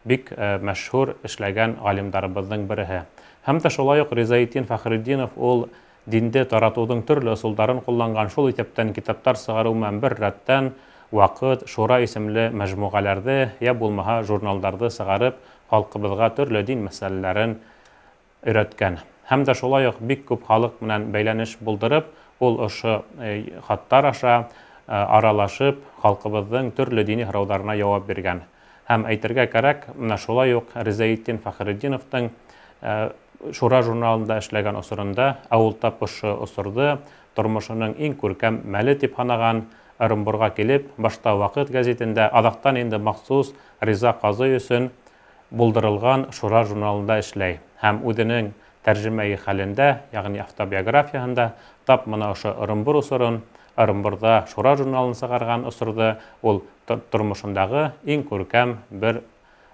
бик мәшһүр эшләгән ғалимдарыбыҙҙың береһе. Һәм дә шулай уҡ Ризаетдин Фәхретдинов ул динде таратыуҙың төрлө ысулдарын ҡулланған, шул иҫәптән китаптар сығарыу менән бер рәттән Ваҡыт, Шура исемле мәжмүғәләрҙе йә булмаһа журналдарҙы сығарып, халҡыбыҙға төрлө дин мәсьәләләрен өйрәткән. Һәм дә шулай уҡ бик күп халыҡ менән бәйләнеш булдырып, ул ошо хаттар аша аралашып, халҡыбыҙҙың төрлө дини һорауҙарына яуап биргән. Һәм әйтергә кәрәк, менә шулай уҡ Ризаетдин Фәхретдиновтың Шура журналында эшләгән осоронда, ә ул тап ошо осорҙо тормошоноң иң күркәм мәле тип һанаған, Ырымбурға килеп, башта Ваҡыт гәзитендә, аҙаҡтан инде махсус Риза ҡазый өсөн булдырылған Шура журналында эшләй һәм үҙенең тәржемәи хәлендә, ягъни автобиографияһында тап мына ошо Ырымбур осорон, Ырымбурҙа Шура журналын сығарған осорҙо ул тормошондағы иң күркәм бер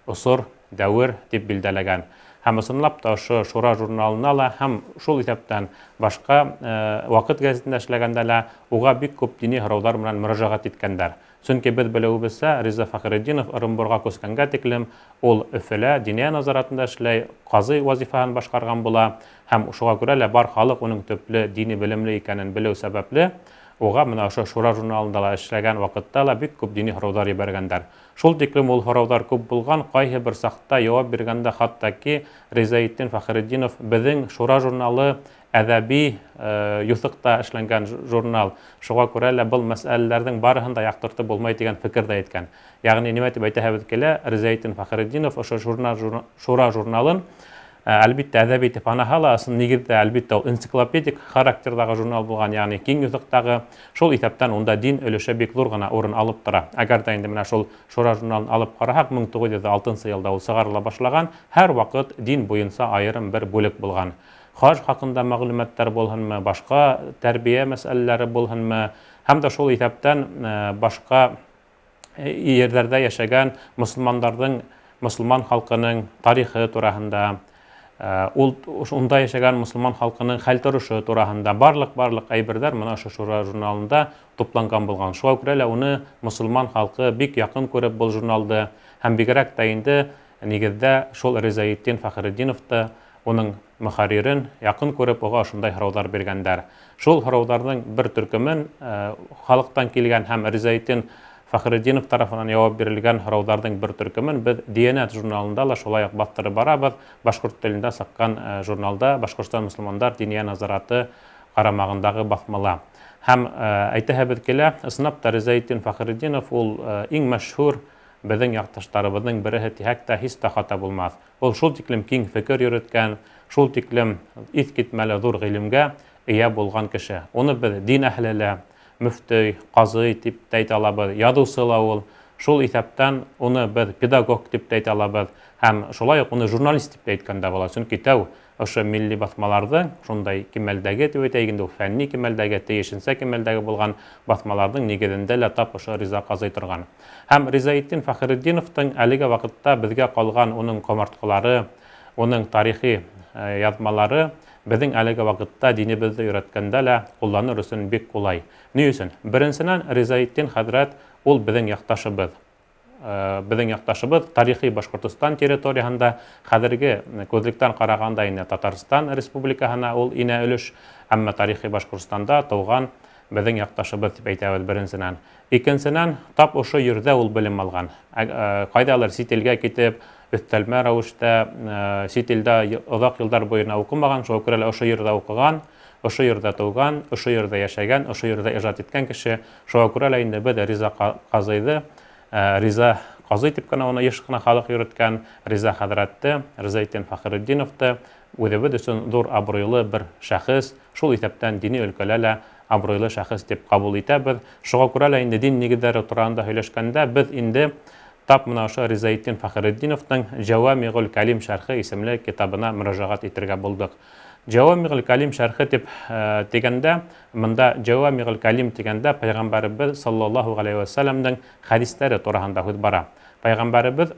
осор, дәүер тип билдәләгән. Һәм ысынлап та ошо Шура журналына ла һәм шул иҫәптән башҡа Ваҡыт гәзитендә эшләгәндә лә уға бик күп дини һорауҙар менән мөрәжәғәт иткәндәр. Сөнки беҙ белеүебеҙсә, Риза Фәхретдинов Ырымбурға күскәнгә тиклем ул Өфөлә Диния назаратында эшләй, ҡазый вазифаһын башҡарған була һәм шуға күрә лә бар халыҡ уның төплө дини белемле икәнен белеү сәбәпле, уға менә ошо Шура журналында ла эшләгән ваҡытта ла бик күп дини һорауҙар ебәргәндәр. Шул тиклем ул һорауҙар күп булған, ҡайһы бер саҡта яуап биргәндә хатта ки Ризаетдин Фәхретдинов беҙҙең Шура журналы әҙәби юҫыҡта эшләнгән журнал, шуға күрә лә был мәсьәләләрҙең барыһын да яҡтыртып булмай тигән фекер ҙә әйткән. Ягъни нимә тип әйтәһебеҙ килә, Ризаетдин Фәхретдинов ошо Шура журналын әлбиттә әҙәби тип һанаһа ла, ысын нигеҙҙә әлбиттә ул энциклопедик характерҙағы журнал булған, ягъни киң юҫыҡтағы, шул иҫәптән унда дин өлөшө бик ҙур ғына урын алып тора. Әгәр ҙә инде менә шул Шура журналын алып ҡараһаҡ, 1906 йылда ул сығарыла башлаған, һәр ваҡыт дин буйынса айырым бер бүлек булған. Хаж хаҡында мәғлүмәттәр булһынмы, башҡа тәрбиә мәсьәләләре булһынмы, һәм дә шул иҫәптән башҡа ерҙәрҙә йәшәгән мосолмандарҙың, мосолман халҡының тарихы тураһында, ул унда йәшәгән мосолман халҡының хәл-торошо тураһында барлыҡ әйберҙәр мына ошо Шура журналында тупланған булған. Шуға күрә лә уны мосолман халҡы бик яҡын күреп был журналды, һәм бигерәк тә инде нигеҙҙә шул Ризаетдин Фәхретдиновты, уның мөхәррирен яҡын күреп, уға ошондай һорауҙар биргәндәр. Шул һорауҙарҙың бер төркөмөн халыҡтан килгән һәм Ризаетдин Фәхретдинов тарафынан яуап бирелгән һорауҙарҙың бер төркөмөн беҙ Диянәт журналында ла шулай уҡ баҫтырып барабыҙ. Башҡорт телендә сыҡҡан журналда Башҡортостан мосолмандар диния назараты ҡарамағындағы баҫмала. Һәм әйтәһебеҙ килә, ысынлап та Ризаетдин Фәхретдинов ул иң мәшһүр беҙҙең яҡташтарыбыҙҙың береһе тиһәк тә һис тә хата булмаҫ. Ул шул тиклем киң фекер йөрөткән, шул тиклем иҫ китмәле ҙур ғилемгә эйә булған кеше. Уны беҙ дин әһле лә, мөфтөй, ҡазый тип тә әйтә алабыҙ, яҙыусы ла ул. Шул иҫәптән уны беҙ педагог тип тә әйтә алабыҙ, һәм шулай уҡ уны журналист тип тә әйткән дә була. Сөнки тәү ошо милли баҫмаларҙы шундай кимәлдәге тип әйтәйек инде, ул фәнни кимәлдәге, тейешенсә кимәлдәге булған баҫмаларҙың нигеҙендә лә тап ошо Риза ҡазый торған. Һәм Ризаетдин Фәхретдиновтың әлеге ваҡытта беҙгә ҡалған уның ҡомартҡылары, уның тарихи яҙмалары беҙҙең әлеге ваҡытта динебеҙҙе өйрәткәндә лә ҡулланыр өсөн бик ҡулай. Ни өсөн? Беренсенән, Ризаетдин хәҙрәт ул беҙҙең яҡташыбыҙ. Беҙҙең яҡташыбыҙ тарихи Башҡортостан территорияһында хәҙерге күҙлектән ҡарағанда инде Татарстан Республикаһына ул инә өлөш, әммә тарихи Башҡортостанда тыуған беҙҙең яҡташыбыҙ тип әйтәбеҙ беренсенән. Икенсенән, тап ошо ерҙә ул белем алған. Ҡайҙалыр сит илгә китеп, өҫтәлмә рәүештә сит илдә оҙаҡ йылдар буйына уҡымаған, шуға күрә лә ошо ерҙә уҡыған, ошо ерҙә тыуған, ошо ерҙә йәшәгән, ошо ерҙә ижад иткән кеше. Шуға күрә лә инде беҙ Риза ҡазыйҙы, Риза ҡазый тип кенә уны йыш ҡына халыҡ йөрөткән Риза хәҙрәтте, Ризаетдин Фәхретдиновты үҙебеҙ өсөн ҙур абруйлы бер шәхес, шул иҫәптән дини өлкәлә лә абруйлы шәхес тип ҡабул итәбеҙ. Шуға күрә лә инде дин нигеҙҙәре тураһында һөйләшкәндә беҙ инде тап мына ошо Ризаетдин Фәхретдиновтың Джавамиғул Калим шәрхе исемле китабына мөрәжәғәт итергә булдыҡ. Джавамиғул Калим шәрхе тип тигәндә, мында Джавамиғул Калим тигәндә Пәйғәмбәребеҙ саллаллаһу ғәләйһи вәсәләмдең хәдистәре тураһында һүҙ бара. Пәйғәмбәребеҙ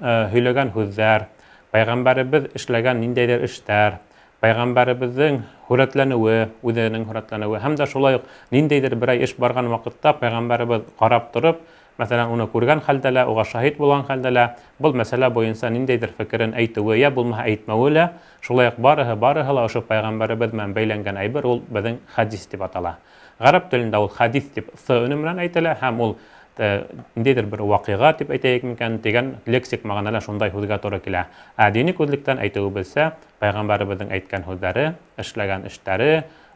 һөйләгән һүҙҙәр, Пәйғәмбәребеҙ эшләгән ниндәйҙер эштәр, Пәйғәмбәребеҙҙең һүрәтләнеүе, үҙенең һүрәтләнеүе һәм дә шулай уҡ ниндәйҙер берәй эш барған ваҡытта Пәйғәмбәребеҙ ҡарап тороп, мәҫәлән, уны күргән хәлдә лә, уға шаһит булған хәлдә лә, был мәсьәлә буйынса ниндәйҙер фекерен әйтеүе йә булмаһа әйтмәүе лә, шулай уҡ барыһы ла ошо Пәйғәмбәребеҙ менән бәйләнгән әйбер, ул беҙҙең хәдис тип атала. Ғәрәп телендә ул хәдис тип th өнө менән әйтелә һәм ул ниндәйҙер бер ваҡиға тип әйтәйек микән тигән лексик мәғәнәлә шундай һүҙгә тура килә. Ә дини күҙлектән әйтеүебеҙсә, Пәйғәмбәребеҙҙең әйткән һүҙҙәре, эшләгән эштәре,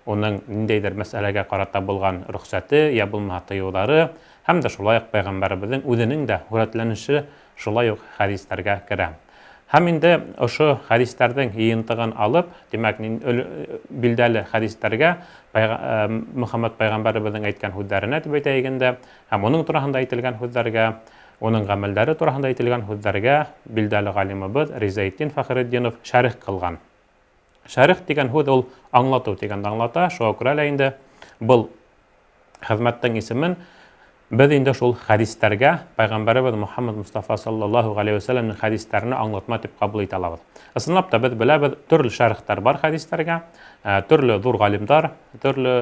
уның ниндәйҙер мәсьәләгә ҡарата булған рөхсәте йә булмаһа тыйыуҙары һәм дә шулай уҡ Пәйғәмбәребеҙҙең үҙенең дә һүрәтләнеше шулай уҡ хәдистәргә керә. Һәм инде ошо хәдистәрҙең йыйынтығын алып, тимәк, билдәле хәдистәргә Мөхәммәд пәйғәмбәребеҙҙең әйткән һүҙҙәренә тип әйтәйек инде, һәм уның тураһында әйтелгән һүҙҙәргә, уның ғәмәлдәре тураһында әйтелгән һүҙҙәргә билдәле ғалимыбыҙ Ризаетдин Фәхретдинов шәрех ҡылған. Шәрех тигән һүҙ ул аңлатыу тигәнде аңлата, шуға күрә лә инде был хеҙмәттең исемен беҙ инде шул хәдистәргә Пәйғәмбәребеҙ Мөхәммәд Мустафа саллаллаһу ғәләйһи вәсәләмнең хәдистәренә аңлатма тип ҡабул итә алабыҙ. Ысынлап та беҙ беләбеҙ, төрлө шәрехтәр бар хәдистәргә, төрлө ҙур ғалимдар төрлө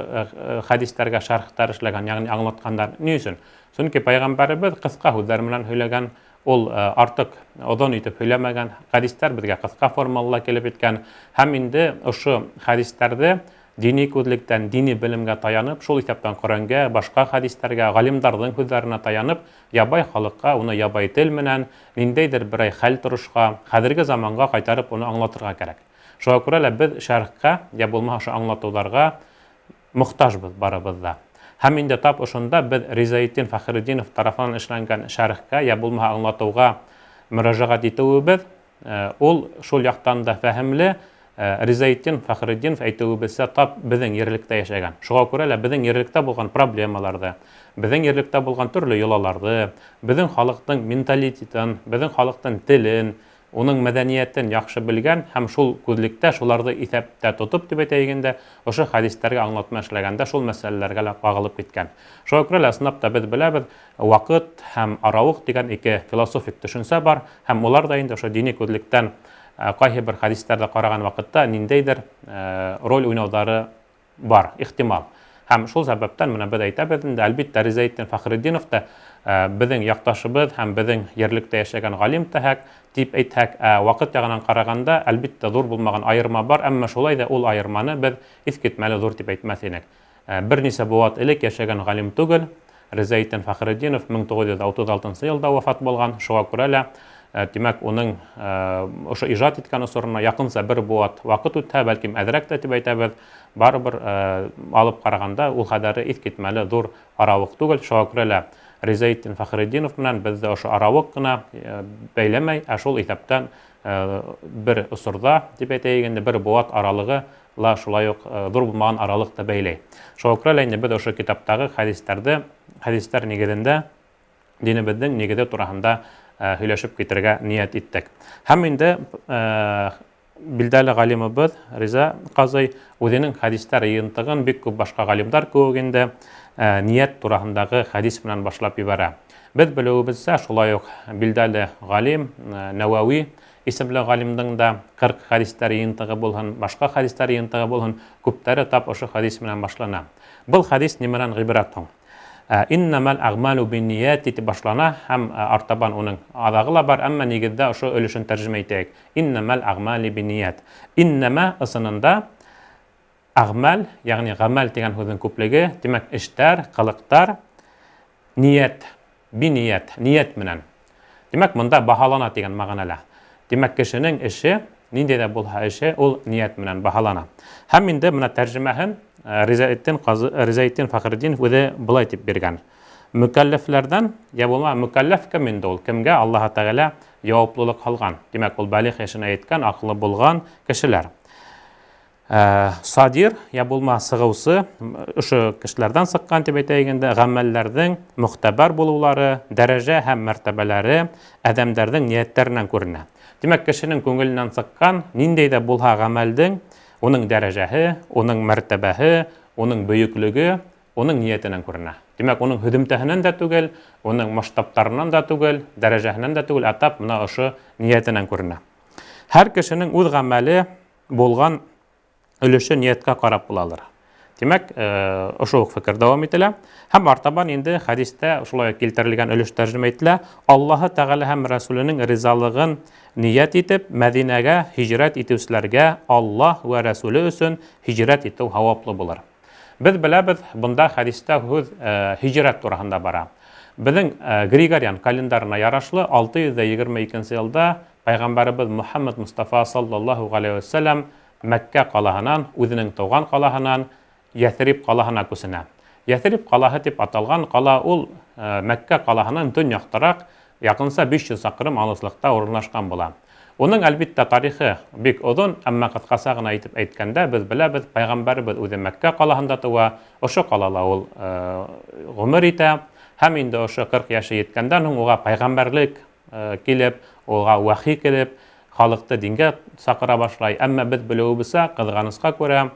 хәдистәргә шәрехтәр эшләгән, йәғни аңлатҡандар. Ни өсөн? Сөнки Пәйғәмбәребеҙ ҡыҫҡа һүҙҙәр менән һөйләгән, ул артыҡ оҙон итеп һөйләмәгән, хәдистәр беҙгә ҡыҫҡа формала килеп еткән һәм инде ошо хәдистәрҙе дини күҙлектән, дини белемгә таянып, шул иҫәптән Ҡөрьәнгә, башҡа хәдистәргә, ғалимдарҙың һүҙҙәренә таянып, ябай халыҡҡа уны ябай тел менән ниндәйҙер берәй хәл торошҡа, хәҙерге заманға ҡайтарып уны аңлатырға кәрәк. Шуға күрә лә беҙ шәрехкә, йә булмаһа ошо аңлатыуҙарға мохтажбыҙ барыбыҙ ҙа. Һәм инде тап ошонда беҙ Ризаетдин Фәхретдинов тарафынан эшләнгән шәрехкә, йә булмаһа аңлатыуға мөрәжәғәт итеүебеҙ, ул шул яҡтан да фәһемле. Ризаетдин Фәхретдинов әйтеүебеҙсә, тап беҙҙең ерлектә йәшәгән. Шуға күрә лә беҙҙең ерлектә булған проблемаларҙы, беҙҙең ерлектә булған төрлө йолаларҙы, беҙҙең халыҡтың менталитетын, беҙҙең халыҡтың телен, Уның мәҙәниәтен яҡшы белгән һәм шул күҙлектә шуларҙы иҫәптә тотоп дип әйтәйек инде, ошо хәдистәргә аңлатма эшләгәндә шул мәсьәләләргә лә ҡағылып киткән. Шуға күрә лә ысынлап та беҙ беләбеҙ, ваҡыт һәм арауыҡ тигән ике философик төшөнсә бар һәм улар да инде ошо дини күҙлектән ҡайһы бер хәдистәрҙе ҡараған ваҡытта ниндәйҙер роль уйнауҙары бар, ихтимал. Һәм шул сәбәптән менә беҙ әйтәбеҙ инде, әлбиттә, Ризаэтдин Фәхретдинов та беҙҙең яҡташыбыҙ һәм беҙҙең ерлектә йәшәгән ғалим тәһәк, дип әйтһәк, ә ваҡыт яғынан ҡарағанда, әлбиттә, ҙур булмаған айырма бар, әммә шулай ҙа ул айырманы беҙ иҫкитмәле ҙур дип әйтмәҫ инек. Бер нисә быуат элек йәшәгән ғалим түгел, Ризаэтдин Фәхретдинов 1936 нсы йылда вафат булған, шуға күрә лә, тимәк, уның ошо ижад иткән осорона яҡынса бер быуат ваҡыт үтһә, бәлкем, әҙерәк тә дип әйтәбеҙ, барыбер алып ҡарағанда ул хәҙәре иҫкитмәле ҙур арауыҡ түгел, шуға күрә лә Ризаэтдин Фәхретдинов менән беҙҙе ошо арауыҡ ҡына бәйләмәй, ә шул иҫәптән бер осорҙа, дип әйтәйек инде, бер быуат аралығы ла шулай уҡ ҙур булмаған аралыҡ та бәйләй. Шуға күрә лә инде беҙ ошо китаптағы хәдистәрҙе, хәдистәр нигеҙендә динебеҙҙең нигеҙе тураһында һөйләшеп китергә ниәт иттек. Һәм инде билдәле ғалимыбыҙ Риза ҡазый үҙенең хәдистәр йыйынтығын бик күп башҡа ғалимдар кеүек инде ниәт тураһындағы хәдис менән башлап ебәрә. Беҙ белеүебеҙсә, шулай уҡ билдәле ғалим Нәүәүи исемле ғалимдың да 40 хәдистәр йыйынтығы булһын, башҡа хәдистәр йыйынтығы булһын, күптәре тап ошо хәдис менән башлана. Был хәдис нимәнән ғибрәт һуң? Иннәмәл әғмәлү бинниәти тип башлана һәм артабан уның аҙағы ла бар, әммә нигеҙҙә ошо өлөшөн тәржемә итәйек. Иннәмәл әғмәли бинниәт. Иннәмә ысынында әғмәл, йәғни ғәмәл тигән һүҙҙең күплеге, тимәк, эштәр, ҡылыҡтар, ниәт, биниәт, ниәт менән. Тимәк, бында баһалана тигән мәғәнәлә. Тимәк, кешенең эше, ниндәй ҙә булһа эше, ул ниәт менән баһалана. Һәм инде бына тәржемәһен Ризаэтдин ҡазы, Ризаэтдин Фәхретдинов үҙе былай тип биргән. Мөкәлләфләрҙән, йә булма мөкәлләф кем инде ул? Кемгә Аллаһ Тәғәлә яуаплылыҡ һалған? Тимәк, ул балиғ йәшенә еткән, аҡыллы булған кешеләр. Садир, йә булма сығыусы, ошо кешеләрҙән сыҡҡан тип әйтәйек инде, ғәмәлләрҙең мөхтәбәр булыулары, дәрәжә һәм мәртәбәләре әҙәмдәрҙең ниәттәренән күренә. Тимәк, кешенең күңеленән сыҡҡан ниндәй ҙә булһа ғәмәлдең уның дәрәжәһе, уның мәртәбәһе, уның бөйөклөгө уның ниәтенән күренә. Тимәк, уның һөҙөмтәһенән дә түгел, уның масштабтарынан да түгел, дәрәжәһенән дә түгел, ә тап бына ошо ниәтенән күренә. Һәр кешенең үҙ ғәмәле булған өлөшө ниәткә ҡарап булалыр. Тимәк, ошо уҡ фекер дауам ителә. Һәм артабан инде хәдистә шулай килтерелгән өлөш тәржемә ителә. Аллаһы Тәғәлә һәм Рәсүленең ризалығын ниәт итеп, Мәҙинәгә һижрәт итеүселәргә Аллаһ вә Рәсүле өсөн һижрәт итеү һауаплы булыр. Беҙ беләбеҙ, бында хәдистә һүҙ һижрәт тураһында бара. Беҙҙең Григориан календарына ярашлы 622 йылда Пәйғәмбәребеҙ Мөхәммәд Мустафа саллаллаһу ғәләйһи вәсәләм Мәккә ҡалаһынан, үҙенең тыуған ҡалаһынан Йәҫриб ҡалаһына күсенә. Йәҫриб ҡалаһы тип аталған ҡала ул Мәккә ҡалаһынан төньяҡтараҡ, яҡынса 500 саҡрым алыҫлыҡта урынлашҡан була. Уның, әлбиттә, тарихы бик оҙон, әммә ҡыҫҡаса ғына итеп әйткәндә, беҙ беләбеҙ, пәйғәмбәребеҙ үҙе Мәккә ҡалаһында тыуа, ошо ҡалала ул ғүмер итә һәм инде ошо 40 йәше еткәндән һуң уға пәйғәмбәрлек килеп, уға вәхи килеп, халыҡты дингә саҡыра башлай. Әммә беҙ белеүебеҙсә, ҡыҙғанысҡа күрә,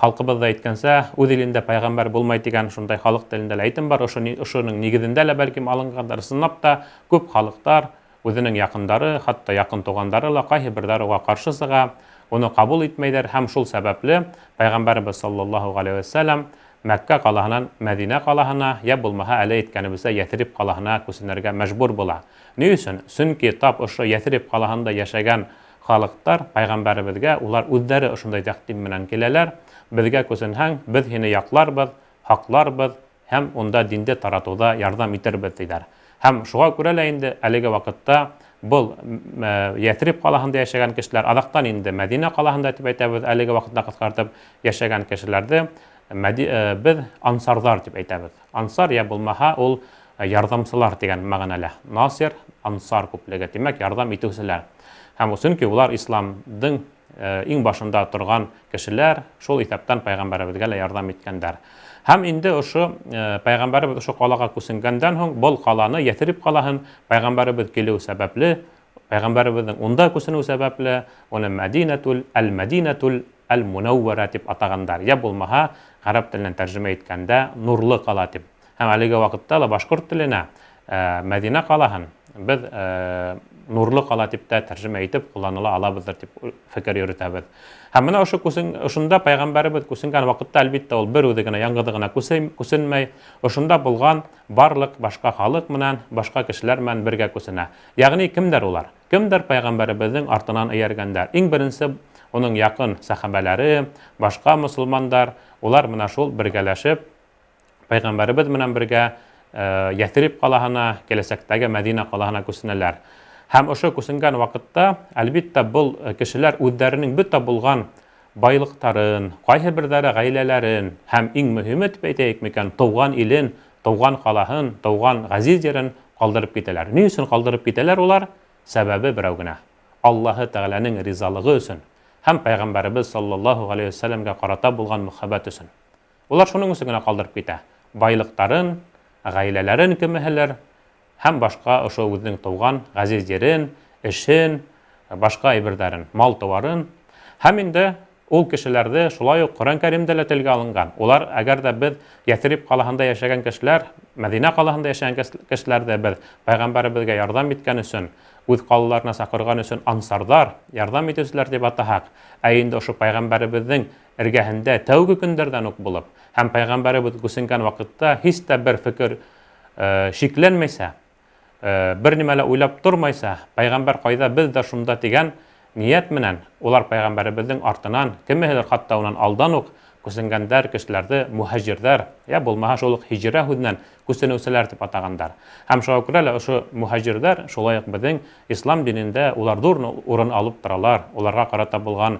халҡыбыҙ ҙа әйткәнсә, үҙ илендә пәйғәмбәр булмай тигән шундай халыҡ телендә лә әйтем бар. Ошоноң нигеҙендә лә бәлкем алынғандыр. Ысынлап та күп халыҡтар үҙенең яҡындары, хатта яҡын туғандары ла ҡайһы берҙәр уға ҡаршы сыға, уны ҡабул итмәйҙәр һәм шул сәбәпле пәйғәмбәребеҙ саллаллаһу ғәләйһи вәсәләм Мәккә ҡалаһынан Мәҙинә ҡалаһына, йә булмаһа әле әйткәнебеҙсә Йәҫриб ҡалаһына күсенергә мәжбүр була. Ни өсөн? Сөнки тап ошо Йәҫриб ҡалаһында йәшәгән халыҡтар пәйғәмбәребеҙгә улар үҙҙәре ошондай тәҡдим менән киләләр: беҙгә күсенһәң, беҙ һине яҡларбыҙ, һаҡларбыҙ һәм унда динде таратыуҙа ярҙам итербеҙ, тиҙәр. Һәм шуға күрә лә инде әлеге ваҡытта был Йәҫриб ҡалаһында йәшәгән кешеләр, аҙаҡтан инде Мәҙинә ҡалаһында тип әйтәбеҙ, әлеге ваҡытта ҡыҫҡартып йәшәгән кешеләрҙе беҙ ансарҙар тип әйтәбеҙ. Ансар йә булмаһа ул ярҙамсылар тигән мәғәнәлә. Насир, ансар күплеге, тимәк, ярҙам итеүселәр. Һәм сөнки улар исламдың иң башында торған кешеләр, шул иҫәптән пәйғәмбәребеҙгә лә ярҙам иткәндәр. Һәм инде ошо пәйғәмбәребеҙ ошо ҡалаға күсенгәндән һуң был ҡаланы, Йәҫриб ҡалаһын пәйғәмбәребеҙ килеү сәбәпле Пәйғәмбәребеҙҙең унда күсенеү сәбәпле, уны Мәдинәтүл әл-Мәдинәтүл әл-Мунәүвәрә тип атағандар. Йә булмаһа, ғәрәп теленән тәржемә иткәндә, Нурлы ҡала тип. Һәм әлеге ваҡытта ла башҡорт теленә Мәдинә ҡалаһын беҙ Нурлы ҡала тип тә тәржемә итеп ҡулланыла алабыҙҙыр тип фекер йөрөтәбеҙ. Һәм менә ошо күсен, ошонда пәйғәмбәребеҙ күсенгән ваҡытта, әлбиттә, ул бер үҙе генә, яңғыҙы ғына күсенмәй, ошонда булған барлыҡ башҡа халыҡ менән, башҡа кешеләр менән бергә күсенә. Ягъни кемдәр улар? Кемдәр пәйғәмбәребеҙҙең артынан эйәргәндәр? Иң беренсе уның яҡын сәхәбәләре, башҡа мосолмандар, улар менә шул бергәләшеп Пәйғәмбәребеҙ менән бергә Йәҫриб ҡалаһына, киләсәктәге Мәдинә ҡалаһына күсенәләр. Һәм ошо күсенгән ваҡытта, әлбиттә, был кешеләр үҙҙәренең бөтә булған байлыҡтарын, ҡайһы берҙәре ғаиләләрен һәм иң мөһиме дип әйтәйек микән, тыуған илен, тыуған ҡалаһын, тыуған ғәзиз ерен ҡалдырып китәләр. Ни өсөн ҡалдырып китәләр улар? Сәбәбе берәү генә. Аллаһы Тәгаләнең ризалығы өсөн һәм Пәйғәмбәребеҙ саллаллаһу ғәләйһи вә сәлләмгә карата булған мөхәббәт өсөн. Улар шуның өсөн генә калдырып китә. Байлыктарын, гаиләләрен кемеһелер һәм башка ошо үзенең туган газиз ерен, эшен, башка әйберҙәрен, мал-тыуарын. Һәм инде ул кешеләрҙе шулай уҡ Ҡөрьән Кәримдә лә телгә алынған. Улар, әгәр ҙә беҙ Йәҫриб ҡалаһында йәшәгән кешеләр, Мәҙинә ҡалаһында йәшәгән кешеләрҙе беҙ пәйғәмбәребеҙгә ярҙам иткән өсөн, үҙ ҡалаларына саҡырған өсөн ансарҙар, ярҙам итеүселәр дип атаһаҡ, ә инде ошо пәйғәмбәребеҙҙең эргәһендә тәүге көндәрҙән үк булып һәм пәйғәмбәребеҙ күсенгән ваҡытта һис тә бер фекер шикләнмәйсә, бер нимә лә уйлап тормайса, пәйғәмбәр ҡайҙа, беҙ ҙә шунда тигән ниәт менән улар пәйғәмбәребеҙҙең артынан, кемеһелер хатта унан алдан уҡ күсенгәндәр, кешеләрҙе муһаҗирҙәр, йә булмаһа шул уҡ һиҗрә һүҙенән күсенеүселәр дип атағандар. Һәм шуңа күрә лә ошо муһаҗирҙәр шулай уҡ беҙҙең ислам динендә улар ҙур урын алып торалар, уларға ҡарата булған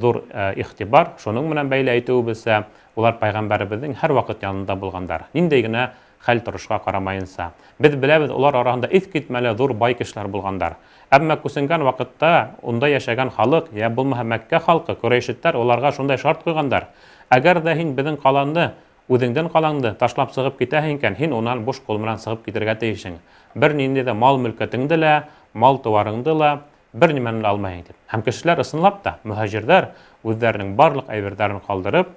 ҙур игътибар шуның менән бәйле әйтеүебеҙсә, улар пәйғәмбәребеҙҙең һәрваҡыт янында булғандар, ниндәй генә хәл-торошҡа ҡарамайынса. Беҙ беләбеҙ, улар араһында иҫ китмәле ҙур бай кешеләр булғандар. Әммә күсенгән ваҡытта унда йәшәгән халыҡ, йә булмаһа Мәккә халҡы, корәйшиттәр уларға шундай шарт ҡуйғандар, Әгәр ҙә һин беҙҙең ҡаланды, үҙеңдең ҡалаңды, ташлап сығып китәһең икән, һин унан буш ҡул менән сығып китергә тейешһең. Бер нинди ҙә мал-мөлкәтеңде лә, мал-тыуарыңды ла, бер нимәне лә алмайһың дип. Һәм кешеләр ысынлап та, мөһаҗирләр үзләренең барлык әйберҙәрен калдырып,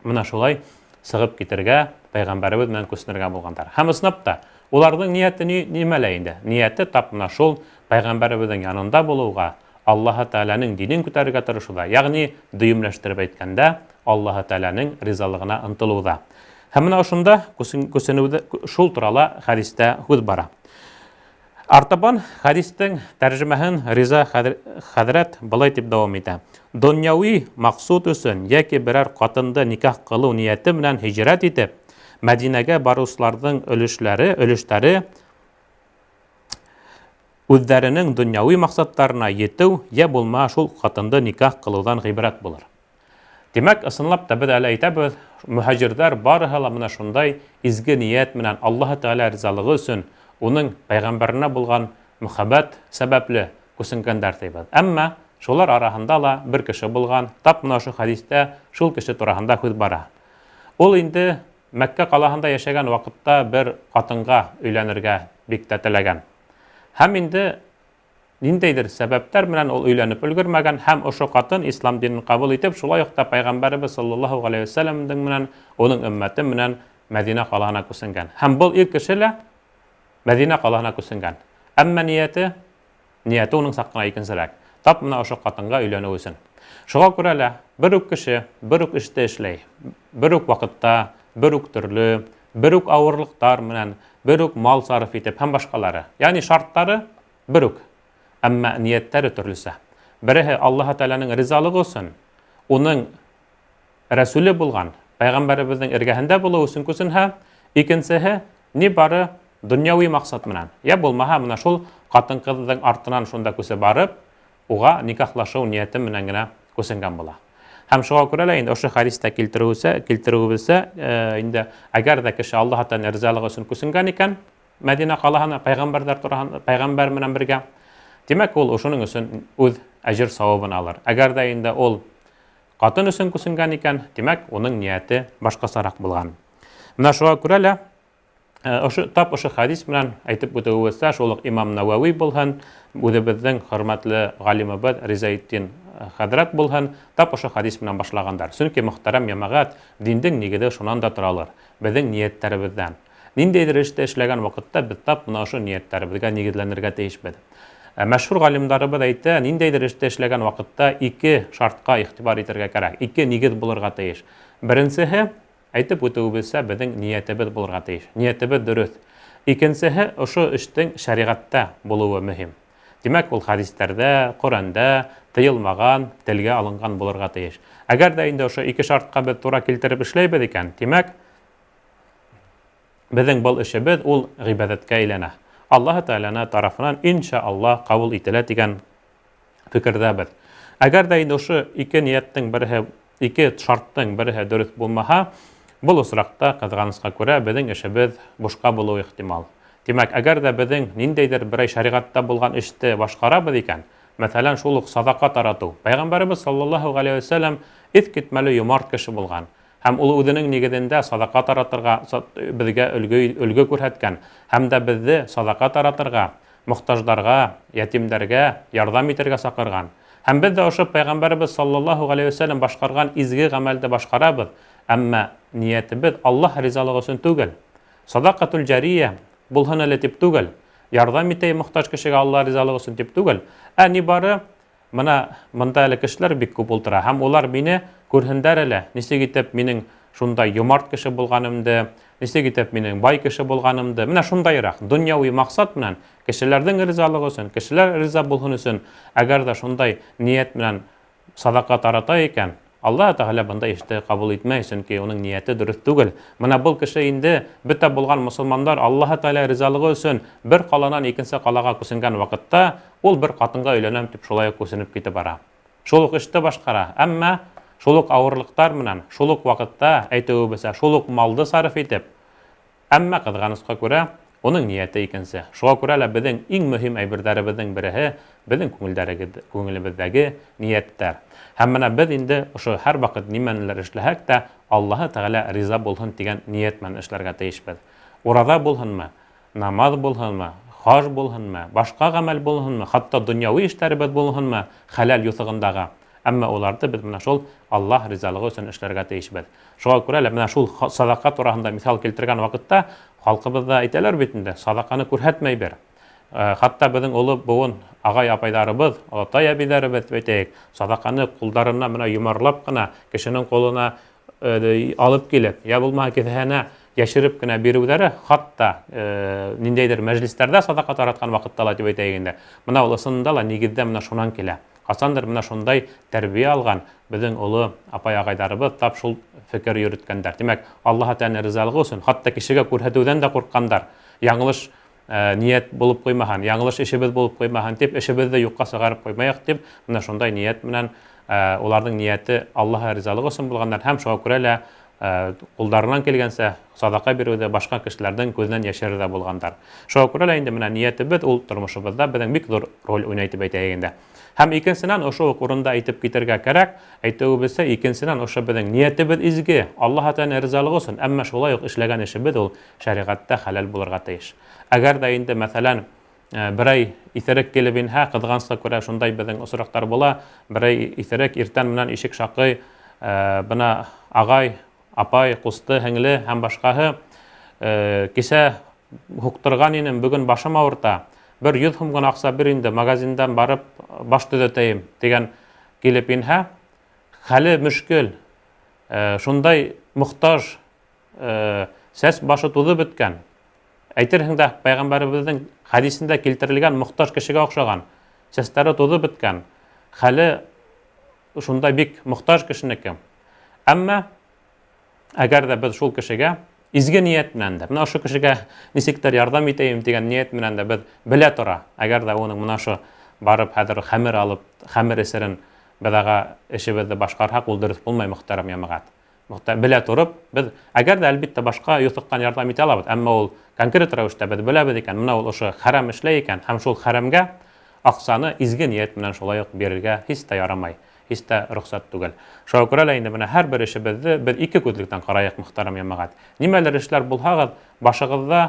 менә шулай сығып китергә, пәйғәмбәребеҙ менән күсенергә булғандар. Һәм ысынлап та, уларҙың нияте ни, нимәлә инде? Нияте тап менә шул пәйғәмбәребеҙҙең янында булыуға, Аллаһы Тәгаләнең динен күтәрергә тырышыуҙа, ягъни дөйөмләштереп әйткәндә, Аллаһы Тәгаләнең ризалыгына ынтылыуҙа. Һәм менә ошонда күсенеүҙе шул турала хәдистә һүҙ бара. Артабан хәдистең тәрҗемәһен Риза хәҙрәт былай дип дәвам итә. Дөньяви максут өчен яки берәр катынды никах кылу нияте белән һиҗрәт итеп, Мәдинәгә баручыларның өлешләре, өлештәре үзләренең дөньяви максатларына етү я булма шул катынды никах кылудан гыйбрәт булыр. Димәк, ысынлап та без әле әйтәбез, мөһаҗирләр барыһы ла менә шундай изге ният менән Аллаһы Тәгалә ризалыгы өчен, уның пәйгамбәренә булган мөхәббәт сәбәпле күсенгәндәр дибез. Әмма шулар араһында ла бер кеше булган, тап менә ошо хәдистә шул кеше тураһында һүҙ бара. Ул инде Мәккә калаһында яшәгән вакытта бер катынга өйләнергә бик тә теләгән. Һәм инде Ниндәйдер сәбәптәр менән ул өйләнеп өлгермәгән һәм ошо катын ислам динен кабул итеп, шулай ук та пәйгамбәребез саллаллаһу галәйһи вә сәлләмдең менән уның өммәте менән Мәдинә калаһына күсенгән. Һәм был ир кеше лә Мәдинә калаһына күсенгән. Әмма нияте, нияте уның сак кына икенсерәк. Тап менә ошо катынга өйләнү өчен. Шуңа күрә лә бер үк кеше бер үк эште эшләй. Бер үк вакытта, бер үк төрле, бер үк авырлыктар менән, бер үк мал сарыф итеп һәм башкалары. Ягъни шартлары бер үк, әмма ниятләре төрлесә. Береһе Аллаһы Тәгаләнең ризалыгы өчен, уның рәсүле булган пәйгамбәребезнең эргәһендә булу өчен күченһә, икенсеһе ни бары дөньяви максат менән, я булмаһа менә шул катын-кызның артынан шунда күчеп барып, уга никахлашу нияте менән генә күченгән була. Һәм шуңа күрә лә инде ошо хәдистә килтерүебезчә, килтерүебезчә, инде әгәр дә кеше Аллаһ Тәгаләнең ризалыгы өчен күченгән икән, Мәдинә калаһына пәйгамбәрләр тураһында, пәйгамбәр менән бергә, димәк, ул ошоның өчен үз әҗер савабын алыр. Әгәр дә инде ул катын өчен күченгән икән, димәк, уның нияте башкачарак булган. Менә шуңа күрә лә Ошо тап ошо хәдис менән әйтеп үтеүебеҙсә, шул уҡ имам Нәүәүи булһын, үҙебеҙҙең хөрмәтле ғалимыбыҙ Ризаетдин хәҙрәт булһын, тап ошо хәдис менән башлағандар. Сөнки, мөхтәрәм йәмәғәт, диндең нигеҙе шунан да торалыр, беҙҙең ниәттәребеҙҙән. Ниндәйҙер эште эшләгән ваҡытта беҙ тап мына ошо ниәттәребеҙгә нигеҙләнергә тейешбеҙ. Мәшһүр ғалимдарыбыҙ әйтә, ниндәйҙер эште эшләгән ваҡытта ике шартҡа иғтибар итергә кәрәк, ике нигеҙ булырға тейеш. Беренсеһе, әйтеп үтеүебеҙсә, беҙҙең ниәтебеҙ булырға тейеш. Ниәтебеҙ дөрөҫ. Икенсеһе, ошо эштең шәриғәттә булыуы мөһим. Тимәк, ул хәдистәрҙә, Ҡөрьәндә тыйылмаған, телгә алынған булырға тейеш. Әгәр ҙә инде ошо ике шартҡа беҙ тура килтереп эшләйбеҙ икән, тимәк, беҙҙең был эшебеҙ ул ғибәҙәткә әйләнә. Аллаһы Тәғәләне тарафынан инша Аллаһ ҡабул ителә тигән фекерҙәбеҙ. Әгәр ҙә инде ошо ике ниәттең береһе, ике шарттың береһе дөрөҫ булмаһа, был осраҡта, ҡыҙғанысҡа күрә, беҙҙең эшебеҙ бушҡа булыуы ихтимал. Тимәк, әгәр ҙә беҙҙең ниндәйҙер берәй шәриғәттә булған эште башҡарабыҙ икән, мәҫәлән, шул уҡ саҙаҡа таратыу. Пәйғәмбәребеҙ саллаллаһу ғәләйһи вә сәлләм иҫ китмәле йомарт кеше булған. Һәм ул үҙенең нигеҙендә саҙаҡа таратырға беҙгә өлгө, өлгө күрһәткән һәм дә беҙҙе саҙаҡа таратырға, мохтаждарға, ятимдәргә ярҙам итергә саҡырған. Һәм беҙ ҙә ошо Пәйғәмбәребеҙ саллаллаһу ғәләйһи вә сәлләм башҡарған изге ғәмәлде башҡарабыҙ, әммә ниәтебеҙ Аллаһ ризалығы өсөн түгел. Садаҡатул җария булһын әле дип түгел, ярҙам итәйем мохтаж кешегә Аллаһ ризалығы өсөн дип түгел, ә нибары Мына мында әле кешеләр бик күп ултыра һәм улар мине күрһендәр әле, нисек итеп минең шундай йомарт кеше булғанымды, нисек итеп минең бай кеше булғанымды. Менә шундайрак дөньяви маҡсат менән, кешеләрҙең ризалығы өсөн, кешеләр риза булһын өсөн, әгәр ҙә шундай ниәт менән садаҡа тарата икән, Аллаһы Тәғәлә бындай эште ҡабул итмәй, сөнки уның ниәте дөрөҫ түгел. Мына был кеше инде бөтә булған мосолмандар Аллаһы Тәғәлә ризалығы өсөн бер ҡаланан икенсе ҡалаға күсенгән ваҡытта, ул бер ҡатынға өйләнәм дип шулай уҡ күсенеп китеп бара. Шул уҡ эште башҡара, әммә шул уҡ ауырлыҡтар менән, шул уҡ ваҡытта, әйтеүебеҙсә, шул уҡ малды сарыф итеп, Әммә, ҡыҙғанысҡа күрә, уның ниәте икенсе. Шуға күрә лә беҙҙең иң мөһим әйберҙәребеҙҙең береһе, беҙҙең күңелдәрегеҙ, күңелебеҙҙәге ниәттәр. Һәм менә беҙ инде ошо һәрваҡыт нимәнелер эшләһәк тә, Аллаһы Тәғәлә риза булһын тигән ниәт менән эшләргә тейешбеҙ. Ураҙа булһынмы, намаҙ булһынмы, хаж булһынмы, башҡа ғәмәл булһынмы, хатта донъяуи эштәребеҙ булһынмы, хәләл юҫығындағы, Әммә уларҙы беҙ менә шул Аллаһ ризалығы өсөн эшләргә тейешбеҙ. Шуға күрә лә менә шул саҙаҡа тураһында миҫал килтергән ваҡытта халҡыбыҙҙа әйтәләр бит инде, саҙаҡаны күрһәтмәй бер. Хатта беҙҙең оло быуын ағай-апайҙарыбыҙ, олатай-әбейҙәребеҙ дип әйтәйек, саҙаҡаны ҡулдарына менә йомарлап ҡына кешенең ҡулына алып килеп, я булмаһа кеҫәһенә йәшереп кенә биреүҙәре, хатта ниндәйҙер мәжлистәрҙә саҙаҡа таратҡан ваҡытта ла дип әйтәйек инде. Мына ул ысынында ла нигеҙҙә менә шунан килә. Ҡасандыр менә шундай тәрбиә алған беҙҙең оло апай-ағайҙарыбыҙ тап шул фекер йөрөткәндәр. Тимәк, Аллаһы Тәғәләнең ризалығы өсөн хатта кешегә күрһәтеүҙән дә ҡурҡҡандар. Яңылыш ниәт булып ҡуймаһын, яңылыш эшебеҙ булып ҡуймаһын тип, эшебеҙҙе юҡҡа сығарып ҡуймайыҡ тип, менә шундай ниәт менән уларҙың ниәте Аллаһы ризалығы өсөн булғандар һәм шуға күрә лә ҡулдарынан килгәнсә саҙаҡа биреүҙе башҡа кешеләрҙең күҙенән йәшерер ҙә булғандар. Шуға күрә лә инде менә ниәтебеҙ ул тормошобоҙҙа беҙҙең бик ҙур роль уйнай дип әйтәйек инде. Һәм икенсенән, ошо уҡ урында әйтеп китергә кәрәк, әйтеүебеҙсә, икенсенән, ошо беҙҙең ниәтебеҙ изге, Аллаһ Тәғәләнең ризалығы өсөн, әммә шулай уҡ эшләгән эшебеҙ ул шәриғәттә хәләл булырға тейеш. Әгәр ҙә инде, мәҫәлән, берәй иҫерек килеп инһә, ҡыҙғанысҡа күрә шундай беҙҙең осраҡтар була, берәй иҫерек иртән менән ишек шаҡый, бына ағай, апай, ҡусты, һеңле һәм башҡаһы, кисә һуҡтырған инем, бөгөн башым ауырта, бер 100 һум ғына аҡса бир инде, магазиндан барып баш төҙәтәйем, тигән килеп инһә, хәле мөшкел, шундай мохтаж, сәс башы туҙып бөткән, әйтерһең дә, пәйғәмбәребеҙҙең хәдисендә килтерелгән мохтаж кешегә оҡшаған, сәстәре туҙып бөткән, хәле шундай бик мохтаж кешенеке. Әммә әгәр ҙә беҙ шул кешегә изге ниәт менән дә, менә ошо кешегә нисектер ярҙам итәйем тигән ниәт менән дә беҙ белә тора, әгәр ҙә уның менә ошо барып хәҙер хәмер алып, хәмер эсерен беҙ аға эшебеҙҙе башҡарһаҡ, ул дөрөҫ булмай, мөхтәрәм йәмәғәт. Белә торып, беҙ, әгәр ҙә, әлбиттә, башҡа юҫыҡтан ярҙам итә алабыҙ, әммә ул конкрет рәүештә беҙ беләбеҙ икән, менә ул ошо хәрәм эшләй икән, һәм шул хәрәмгә аҡсаны изге ниәт менән шулай уҡ бирергә һис тә ярамай. һис тә рөхсәт түгел. Шуға күрә лә инде менә һәрбер эшебеҙҙе беҙ ике күҙлектән ҡарайыҡ, мөхтәрәм йәмәғәт. Нимәлер эшләр булһағыҙ, башығыҙҙа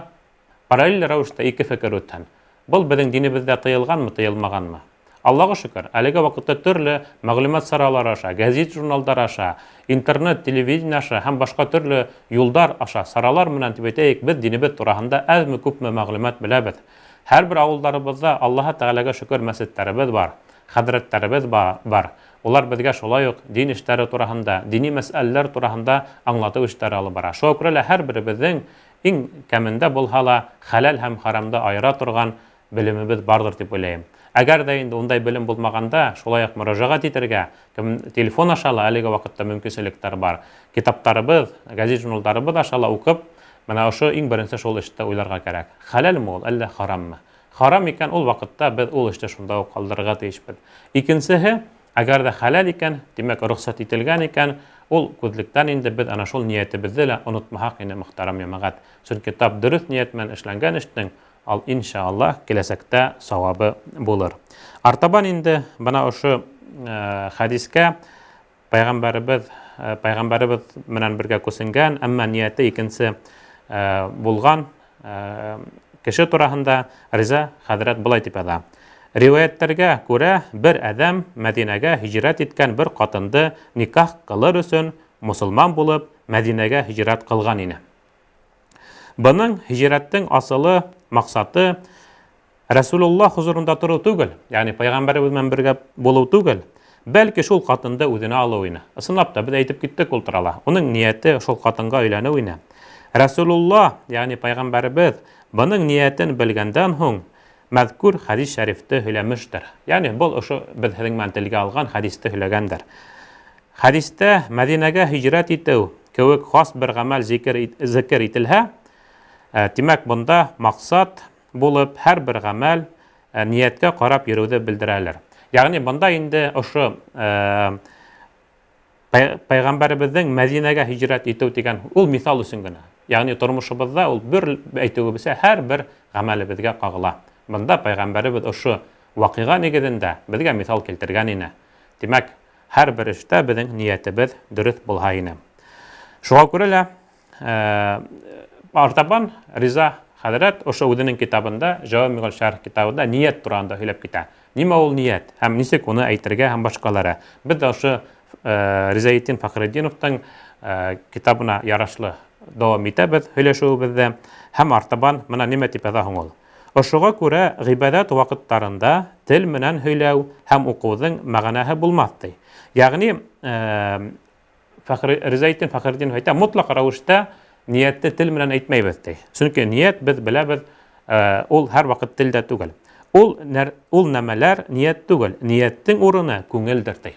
параллель рәүештә ике фекер үтһен. Был беҙҙең динебеҙҙә тыйылғанмы, тыйылмағанмы? Аллаға шөкөр, әлеге ваҡытта төрлө мәғлүмәт саралары аша, гәзит, журналдар аша, интернет, телевидение аша һәм башҡа төрлө юлдар аша, саралар менән тип әйтәйек, беҙ динебеҙ тураһында әҙме-күпме мәғлүмәт беләбеҙ. Һәр бер ауылдарыбыҙҙа, Аллаһы Тәғәләгә шөкөр, мәсеттәребеҙ бар, хәҙрәттәребеҙ бар. Улар беҙгә шулай уҡ дин эштәре тураһында, дини мәсьәләләр тураһында аңлатыу эштәре алып бара. Шуға күрә лә һәр беребеҙҙең иң кәмендә булһа ла хәләл һәм харамды айыра торған белемебеҙ барҙыр тип уйлайым. Әгәр ҙә инде ундай белем булмағанда, шулай уҡ мөрәжәғәт итергә, кем телефон аша ла әлеге ваҡытта мөмкинселектәр бар. Китаптарыбыҙ, гәзит, журналдарыбыҙ аша ла уҡып, менә ошо иң беренсе шул эште уйларға кәрәк. Хәләлме ул, әллә хараммы? Харам икән, ул ваҡытта беҙ ул эште шунда уҡ ҡалдырырға тейешбеҙ. Икенсеһе, әгәр ҙә хәләл икән, тимәк, рөхсәт ителгән икән, ул күҙлектән инде беҙ ана шул ниәтебеҙҙе лә онотмаһаҡ ине, мөхтәрәм йәмәғәт. Сөнки тап дөрөҫ ниәт менән эшләнгән эштең ал иншаллаһ киләсәктә сауабы булыр. Артабан инде бына ошо хәдискә пәйғәмбәребеҙ менән бергә күсенгән, әммә ниәте икенсе булған кеше тураһында Риза хәҙрәт былай тип яҙа. Риүәйәттәргә күрә, бер әҙәм Мәдинәгә һижрәт иткән бер ҡатынды никах ҡылыр өсөн мосолман булып Мәдинәгә һижрәт ҡылған ине. Бының һижрәттең асылы, маҡсаты Рәсүлуллаһ хозурында тороу түгел, ягъни пәйғәмбәребеҙ менән бергә булыу түгел, бәлки шул ҡатынды үҙенә алыу ине. Ысынлап та, беҙ әйтеп киттек ул турала. Уның ниәте шул ҡатынға өйләнеү ине. Рәсүлуллаһ, ягъни пәйғәмбәребеҙ, бының ниәтен белгәндән һуң мәҙкүр хәдис шәрифте һөйләмештер. Ягъни был ошо беҙ һеҙҙең менән телгә алған хәдисте һөйләгәндер. Хәдистә Мәдинәгә һижрәт итеү кеүек хас бер ғәмәл зикер ителһә, тимәк, бында маҡсат булып һәр бер ғәмәл ниәткә ҡарап йөрөүҙе белдерәлер. Ягъни бында инде ошо пәйғәмбәребеҙҙең Мәдинәгә һижрәт итеү тигән ул миҫал өсөн генә. Ягъни тормошобоҙҙа ул бер әйтеүебеҙсә һәр бер ғәмәлебеҙгә ҡағыла. Бында пәйғәмбәребеҙ ошо ваҡиға нигеҙендә беҙгә миҫал килтергән ине. Тимәк, һәр бер эштә беҙҙең ниәтебеҙ дөрөҫ булһа ине. Шуға күрә лә артабан Риза хәҙрәт ошо үҙенең китабында, Жавамиғул шәрх китабында ниәт тураһында һөйләп китә. Нимә ул ниәт һәм нисек уны әйтергә һәм башҡалары. Беҙ ҙә ошо Ризаетдин Фәхретдиновтың китабына ярашлы дауам итәбеҙ һөйләшеүебеҙҙе һәм артабан бына нимә тип яҙа һуң ул? Ошоға күрә ғибәҙәт ваҡыттарында тел менән һөйләү һәм уҡыуҙың мәғәнәһе булмаҫ, ти. Ягъни Ризаетдин Фәхретдинов әйтә, мотлаҡ рәүештә ниәтте тел менән әйтмәйбеҙ, ти. Сөнки ниәт, беҙ беләбеҙ, ул һәр ваҡыт телдә түгел. Ул нәмәләр ниәт түгел. Ниәттең урыны күңелдер, ти.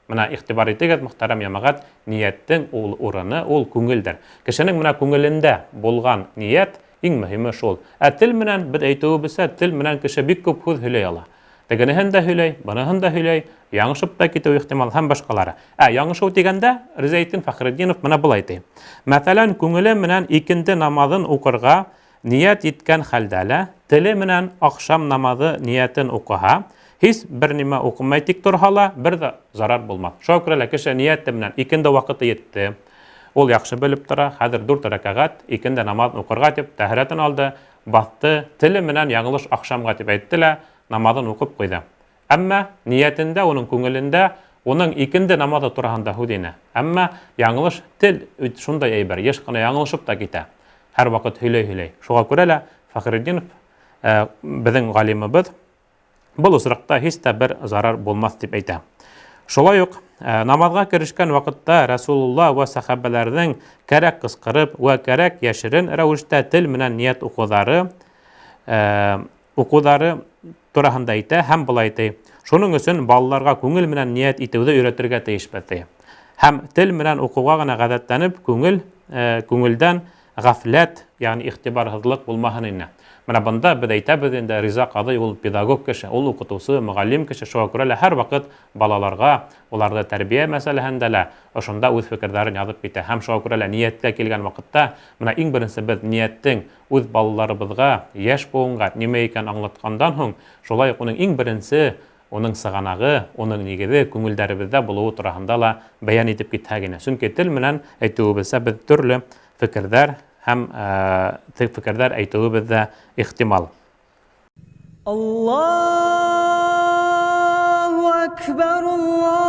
Бына иғтибар итегеҙ, мөхтәрәм йәмәғәт, ниәттең ул урыны ул күңелдер. Кешенең менә күңелендә булған ниәт иң мөһиме шул. Ә тел менән, беҙ әйтеүебеҙсә, тел менән кеше бик күп һүҙ һөйләй ала. Тегенеһен дә һөйләй, быныһын да һөйләй, яңышып та китеү ихтимал һәм башҡалары. Ә яңышыу тигәндә Ризаетдин Фәхретдинов менә былай ти. Мәҫәлән, күңеле менән икенде намаҙын уҡырға ниәт иткән хәлдә лә, теле менән аҡшам намаҙы ниәтен уҡыһа, һис бер нимә уҡымай тик торһа ла, бер ҙә зарар булмаҫ. Шуға күрә лә кеше ниәте менән икенде ваҡыты етте. Ул яҡшы белеп тора, хәҙер 4 рәкәғәт икенде намаҙ уҡырға тип тәһәрәтен алды, баҫты, теле менән яңылыш аҡшамға тип әйтте лә, намаҙын уҡып ҡуйҙы. Әммә ниәтендә, уның күңелендә уның икенде намаҙы тураһында һүҙ ине. Әммә яңылыш тел шундай әйбер, йыш ҡына яңылышып та китә. Һәр ваҡыт һөйләй-һөйләй. Шуға күрә лә Фәхретдинов беҙҙең ғалимыбыҙ был осраҡта һис тә бер зарар булмаҫ тип әйтә. Шулай уҡ намаҙға керешкән ваҡытта Рәсүлулла вә сәхәбәләрҙең кәрәк ҡысҡырып вә кәрәк йәшерен рәүештә тел менән ниәт уҡыуҙары тураһында әйтә һәм былай ти. Шуның өсөн балаларға күңел менән ниәт итеүҙе өйрәтергә тейешбеҙ, ти. Һәм тел менән уҡыуға ғына ғәҙәтләнеп, күңелдән ғәфләт, ягъни иғтибарһыҙлыҡ булмаһын ине. Менә бында беҙ әйтәбеҙ инде, Риза ҡаҙый ул педагог кеше, ул уҡытыусы, мөғәллим кеше, шуға күрә лә һәр ваҡыт балаларға, уларҙы тәрбиә мәсьәләһендә лә ошонда үҙ фекерҙәрен яҙып китә. Һәм шуға күрә лә ниәткә килгән ваҡытта, менә иң беренсе беҙ ниәттең үҙ балаларыбыҙға, йәш быуынға нимә икән аңлатҡандан һуң, шулай уҡ уның иң беренсе уның сығанағы, уның нигеҙе күңелдәребеҙҙә булыуы тураһында ла бәйән итеп китһәк ине. Сөнки тел менән әйтеүебеҙсә беҙ төрлө фекерҙәр һәм фекерҙәр әйтеүебеҙ ҙә ихтимал. Аллаһу акбар, Аллаһу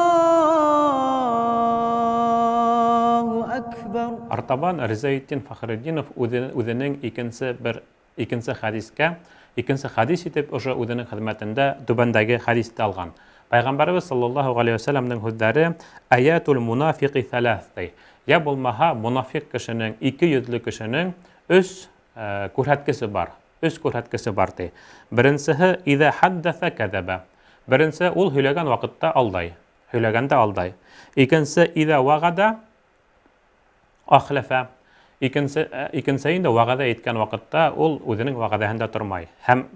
акбар. Артабан Ризаэтдин Фәхретдинов үҙенең икенсе бер икенсе хәдискә, икенсе хәдис итеп ошо үҙенең хеҙмәтендә түбәндәге хәдисте алған. Пәйғәмбәребеҙ саллаллаһу ғәләйһи вә сәлләмнең һүҙҙәре Аятул мунафиқи thalath ти. Я булмаһа мунафиҡ кешенең, ике йөҙлө кешенең өс күрһәткесе бар. Өс күрһәткесе бар ти. Беренсеһе иҙә хаддәҫә кәҙәбә. Беренсе ул һөйләгән ваҡытта алдай. Һөйләгәндә алдай. Икенсе иҙә вағада ахләфә. Икенсе икенсе инде вәғәҙә иткән ваҡытта ул үҙенең вәғәҙәһендә тормай. Һәм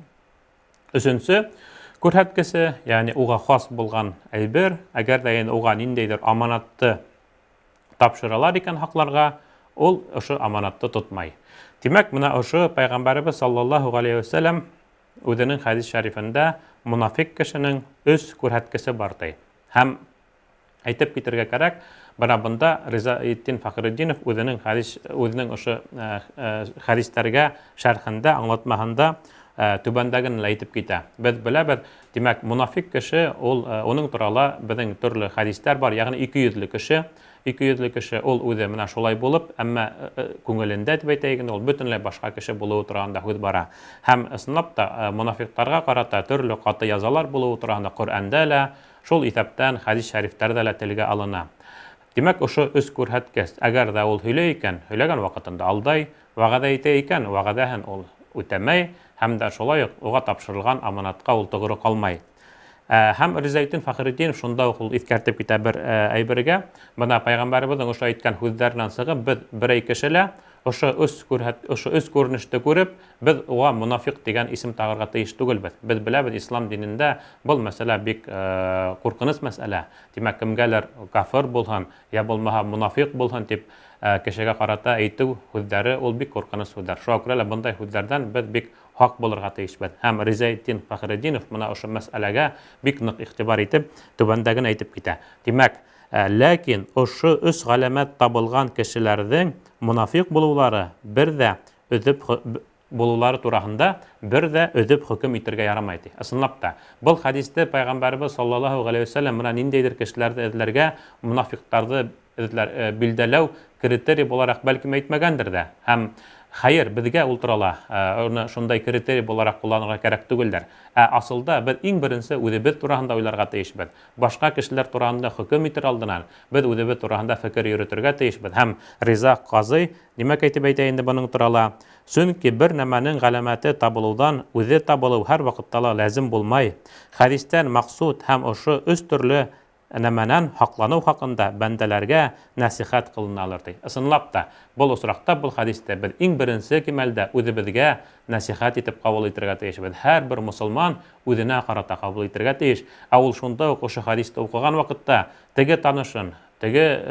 өсөнсө күрһәткесе, ягъни уға хас булған әйбер, әгәр ҙә инде уға ниндәйҙер аманатты тапшыралар икән һаҡларға, ул ошо аманатты тотмай. Тимәк, бына ошо пәйғәмбәребеҙ саллаллаһу ғәләйһи вәсәләм үҙенең хәдис шәрифендә мунафиҡ кешенең өс күрһәткесе бар ти. Һәм әйтеп китергә кәрәк, бына бында Ризаэтдин Фәхретдинов үҙенең хәдис үҙенең ошо хәдистәргә шәрхендә, аңлатмаһында түбәндәген әйтеп китә. Беҙ беләбеҙ, тимәк, мунафиҡ кеше ул уның турала беҙҙең төрлө хәдистәр бар, ягъни ике йөҙлө кеше, ике йөҙлө кеше ул үҙе менә шулай булып, әммә күңелендә тип әйтәйек инде, ул бөтөнләй башҡа кеше булыуы тураһында һүҙ бара. Һәм ысынлап та мунафиҡтарға ҡарата төрлө ҡаты язалар булыуы тураһында Ҡөрьәндә лә, шул иҫәптән хәдис шәрифтәрҙә лә телгә алына. Тимәк, ошо өс күрһәткес, әгәр ҙә ул һөйләй икән, һөйләгән ваҡытында алдай, вәғәҙә итә икән, вәғәҙәһен ул үтәмәй, һәм дә шулай уҡ уға тапшырылған аманатҡа ул тоғро ҡалмай. Һәм Ризаэтдин Фәхретдинов шунда уҡ ул иҫкәртеп китә бер әйбергә. Бына пәйғәмбәребеҙҙең ошо әйткән һүҙҙәренән сығып, беҙ берәй кеше лә ошо өс күрһәт, ошо өс күренеште күреп, беҙ уға мунафиҡ тигән исем тағырға тейеш түгелбеҙ. Беҙ беләбеҙ, ислам динендә был мәсьәлә бик ҡурҡыныс мәсьәлә. Тимәк, кемгәлер кафыр булһын, я булмаһа мунафиҡ булһын тип кешегә ҡарата әйтеү һүҙҙәре ул бик ҡурҡыныс һүҙҙәр. Шуға күрә лә бындай һүҙҙәрҙән беҙ бик һаҡ булырға тейешбеҙ. Һәм Ризаэтдин Фәхретдинов бына ошо мәсьәләгә бик ныҡ иғтибар итеп түбәндәген әйтеп китә. Тимәк, ләкин ошо өс ғәләмәт табылған кешеләрҙең мунафиҡ булыулары бер ҙә өҙөп булыулары тураһында бер ҙә өҙөп хөкөм итергә ярамай ти. Ысынлап та, был хәдисте пәйғәмбәребеҙ саллаллаһу ғәләйһи вәсәлләм бына ниндәйҙер кешеләрҙе эҙләргә, мунафиҡтарҙы эҙләр, билдәләү критерий булараҡ бәлкем әйтмәгәндер ҙә. Һәм хәйер, беҙгә ул турала уны шундай критерий булараҡ ҡулланырға кәрәк түгелдер. Ә асылда беҙ иң беренсе үҙебеҙ тураһында уйларға тейешбеҙ. Башҡа кешеләр тураһында хөкөм итер алдынан беҙ үҙебеҙ тураһында фекер йөрөтөргә тейешбеҙ. Һәм Риза ҡазый нимәк әйтеп әйтә инде бының турала? Сөнки бер нәмәнең ғәләмәте табылыуҙан үҙе табылыу һәр ваҡытта ла ләзим булмай. Хәдистән маҡсуд һәм ошо өс төрлө нәмәнән һаҡланыу хаҡында бәндәләргә нәсихәт ҡылыналыр ти. Ысынлап та, был осраҡта был хәдистә беҙ иң беренсе кимәлдә үҙебеҙгә нәсихәт итеп ҡабул итергә тейешбеҙ. Һәр бер мосолман үҙенә ҡарата ҡабул итергә тейеш. Ә ул шунда уҡ ошо хәдисте уҡыған ваҡытта теге танышын, теге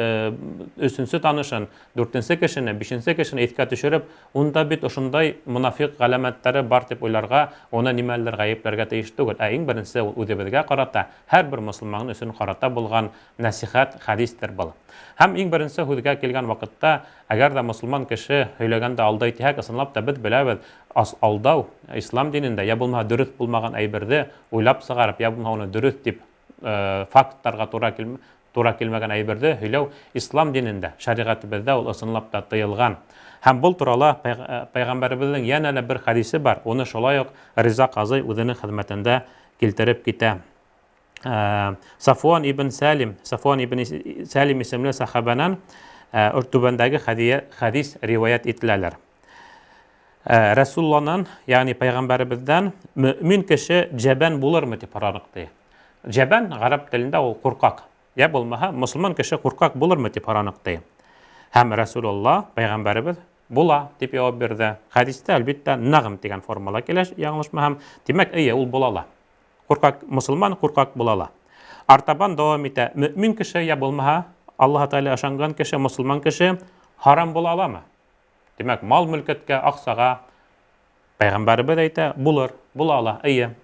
өсөнсө танышын, дүртенсе кешене, бишенсе кешене иҫкә төшөрөп, унда бит ошондай мунафиҡ ғәләмәттәре бар тип уйларға, уны нимәлер ғәйепләргә тейеш түгел. Ә иң беренсе ул үҙебеҙгә ҡарата, һәр бер мосолман өсөн ҡарата булған нәсихәт хәдистер был. Һәм иң беренсе һүҙгә килгән ваҡытта, әгәр ҙә мосолман кеше һөйләгәндә алдай тиһәк, ысынлап та беҙ беләбеҙ, алдау ислам динендә я булмаһа дөрөҫ булмаған әйберҙе уйлап сығарып, я булмаһа уны дөрөҫ тип факттарға тура килмәгән әйберҙе һөйләү ислам динендә, шәриғәтебеҙҙә ул ысынлап та тыйылған. Һәм был турала пәйғәмбәребеҙҙең йәнә лә бер хәдисе бар. Уны шулай уҡ Риза ҡазый үҙенең хеҙмәтендә килтереп китә. Сафуан ибн Сәлим, Сафуан ибн Сәлим исемле сәхәбәнән түбәндәге хәдис риүәйәт ителәләр. Рәсулланан, ягъни пәйғәмбәребеҙҙән, мөмин кеше җәбән булырмы тип һораныҡ ти. Җәбән ғәрәп телендә ул ҡурҡаҡ. Я булмаһа, мосолман кеше ҡурҡаҡ булырмы тип һораныҡ ти. Һәм Рәсулулла, пәйғәмбәребеҙ, була тип яуап бирҙе. Хәдистә әлбиттә нағым тигән формала килә, яңылышмаһам. Тимәк, эйе, ул була ла. Ҡурҡаҡ мосолман ҡурҡаҡ була ла. Артабан дауам итә. Мөмин кеше я булмаһа, Аллаһ Тәғәлә ышанған кеше, мосолман кеше харам була аламы? Тимәк, мал мөлкәткә, аҡсаға пәйғәмбәребеҙ әйтә, булыр, була ала. Эйе.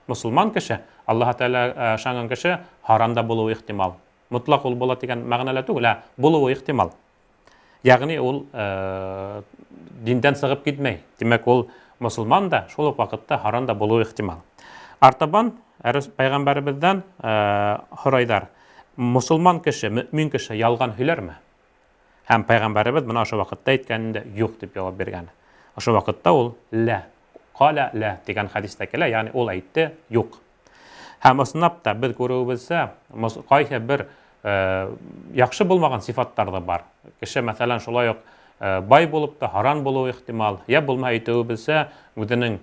Мосолман кеше Аллаһы Тәгалә ышанган кеше һаран да булуы ихтимал. Мотлак ул була дигән мәгънәлә түгел, ә булуы ихтимал. Ягъни ул диндән чыгып китмәй. Димәк, ул мусулман да, шул ук вакытта һаран да булуы ихтимал. Артабан пәйгамбәребездән һорайдар. Мусулман кеше, мөмин кеше ялган һөйләрме? Һәм пәйгамбәребез менә ошо вакытта әйткән инде, юк дип җавап биргән. Ошо вакытта ул лә, каля лә дигән хәдистә килә, ягъни ул әйтте, юк. Һәм ысынлап та без күрүебезчә, кайсы бер яхшы булмаган сифатлар да бар. Кеше, мәсәлән, шулай ук бай булып та һаран булуы ихтимал, я булма әйтүебезчә, үзенең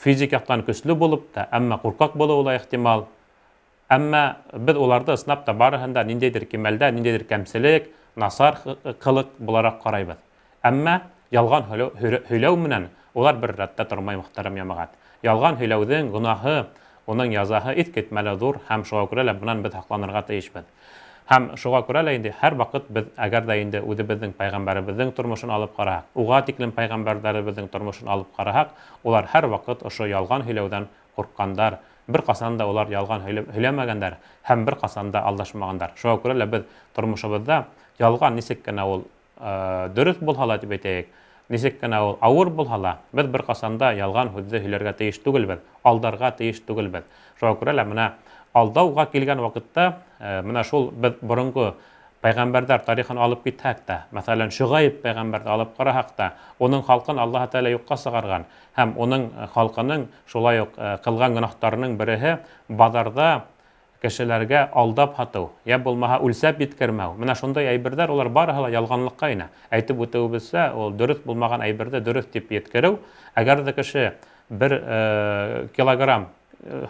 физик яктан көчле булып та, әмма куркак булуы да ихтимал. Әмма без уларды ысынлап та барыһын да ниндәйдер кимәлдә, ниндәйдер кәмселек, насар кылык буларак карайбыз. Әмма ялган һөйләү менән улар бер рәттә тормай, мөхтәрәм ямәгать. Ялган һөйләүҙең гөнаһы, уның язаһы иҫкитмәле ҙур һәм шуға күрә лә бынан беҙ һаҡланырға тейешбеҙ. Һәм шуға күрә лә инде һәр ваҡыт беҙ әгәр ҙә инде үҙебеҙҙең пәйғәмбәребеҙҙең тормошон алып ҡараһаҡ, уға тиклем пәйғәмбәрҙәребеҙҙең тормошон алып ҡараһаҡ, улар һәр ваҡыт ошо ялған һөйләүҙән ҡурҡҡандар, бер ҡасан да улар ялған һөйләмәгәндәр һәм бер ҡасан да алдашмағандар. Шуға күрә лә беҙ тормошобоҙҙа ялған нисек кенә ул дөрөҫ булһа ла тип әйтәйек, нисек кенә ул ауыр булһа ла, беҙ бер ҡасан да ялған һүҙҙе һөйләргә тейеш түгелбеҙ, алдарға тейеш түгелбеҙ. Шуға күрә лә менә алдауға килгән ваҡытта менә шул беҙ боронғо пәйғәмбәрҙәр тарихын алып китһәк тә, мәҫәлән, Шөғәйб пәйғәмбәрҙе алып ҡараһаҡ та, уның халҡын Аллаһы Тәғәлә юҡҡа сығарған һәм уның халҡының шулай уҡ ҡылған гөнаһтарының береһе баҙарҙа кешеләргә алдап һатыу, йә булмаһа үлсәп еткермәү. Менә шундай әйберҙәр улар барыһы ла ялғанлыҡҡа инә. Әйтеп үтеүебеҙсә, ул дөрөҫ булмаған әйберҙе дөрөҫ тип еткереү. Әгәр ҙә кеше бер килограмм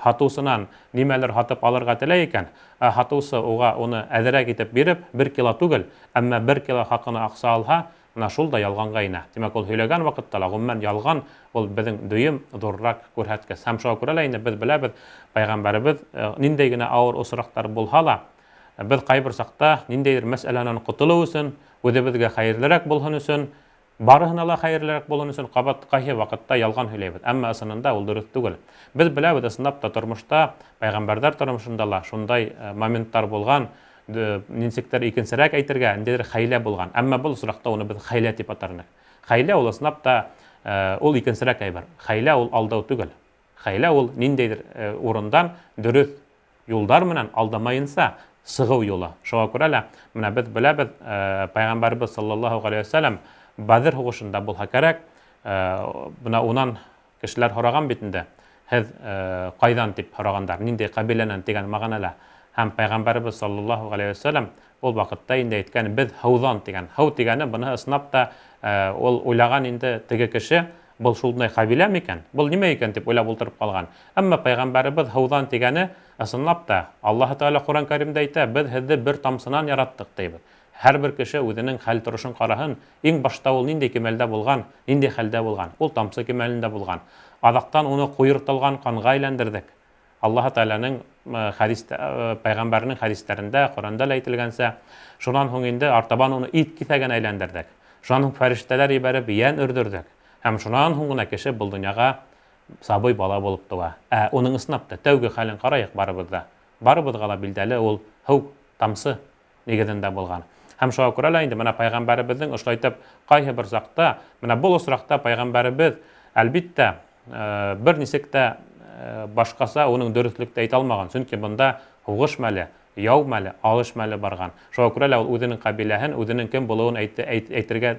һатыусынан нимәлер һатып алырға теләй икән, ә һатыусы уға уны әҙерәк итеп биреп, бер кило түгел, әммә бер кило хаҡына аҡса алһа, менә шул да ялғанға инә. Тимәк, ул һөйләгән ваҡытта ла, ғөмүмән, ялған ул беҙҙең дөйөм ҙурыраҡ күрһәткес. Һәм шуға күрә лә инде беҙ беләбеҙ, пәйғәмбәребеҙ ниндәй генә ауыр осраҡтар булһа ла, беҙ ҡайбер саҡта ниндәйҙер мәсьәләнән ҡотолоу өсөн, үҙебеҙгә хәйерлерәк булһын өсөн, барыһына ла хәйерлерәк булһын өсөн ҡабат ҡайһы ваҡытта ялған һөйләйбеҙ. Әммә ысынында ул дөрөҫ түгел. Беҙ беләбеҙ, ысынлап та тормошта, пәйғәмбәрҙәр тормошонда ла шундай моменттар булған, нисектер икенсерәк әйтергә, ниндәйҙер хәйлә булған. Әммә был осраҡта уны беҙ хәйлә тип атар инек. Хәйлә ул ысынлап та ул икенсерәк әйбер. Хәйлә ул алдау түгел. Хәйлә ул ниндәйҙер урындан дөрөҫ юлдар менән алдамайынса сығыу юлы. Шуға күрә лә менә беҙ беләбеҙ, пәйғәмбәребеҙ саллаллаһу ғәләйһи вәсәләм Бәҙер һуғышында булһа кәрәк, бына унан кешеләр һораған бит инде, һеҙ ҡайҙан тип һорағандар, ниндәй ҡәбиләнән тигән мәғәнәлә. Һәм пәйғәмбәребеҙ саллаллаһу ғәләйһи вәсәләм ул ваҡытта инде әйткән, беҙ һыуҙан тигән. Һыу тигәне быныһы ысынлап та ул уйлаған инде теге кеше, был шундай ҡәбилә микән, был нимә икән тип уйлап ултырып ҡалған. Әммә пәйғәмбәребеҙ һыуҙан тигәне ысынлап та Аллаһы Тәғәлә Ҡөрьән Кәримдә әйтә, беҙ һеҙҙе бер тамсынан яраттыҡ тейбеҙ. Һәр бер кеше үҙенең хәл торошон ҡараһын, иң башта ул ниндәй кимәлдә булған, ниндәй хәлдә булған, ул тамсы кимәлендә булған. Аҙаҡтан уны ҡуйыртылған ҡанға әйләндерҙек. Аллаһы Тәғәләнең хәдис, пәйғәмбәренең хәдистәрендә, Ҡөрьәндә лә әйтелгәнсә, шунан һуң инде артабан уны ит киҫәгенә әйләндерҙек. Шунан һуң фәрештәләр ебәреп йән өрҙөрҙөк. Һәм шунан һуң ғына кеше был донъяға сабый бала булып тыуа. Ә уның ысынлап та тәүге хәлен ҡарайыҡ барыбыҙ ҙа. Барыбыҙға ла билдәле ул һыу тамсы нигеҙендә булған. Һәм шуға күрә лә инде менә пәйғәмбәребеҙҙең ошолай итеп ҡайһы бер саҡта, менә был осраҡта пәйғәмбәребеҙ әлбиттә бер нисек тә башҡаса уның дөрөҫлөктө әйтә алмаған. Сөнки бында һуғыш мәле, яу мәле, алыш мәле барған. Шуға күрә лә ул үҙенең ҡәбиләһен, үҙенең кем булыуын әйтергә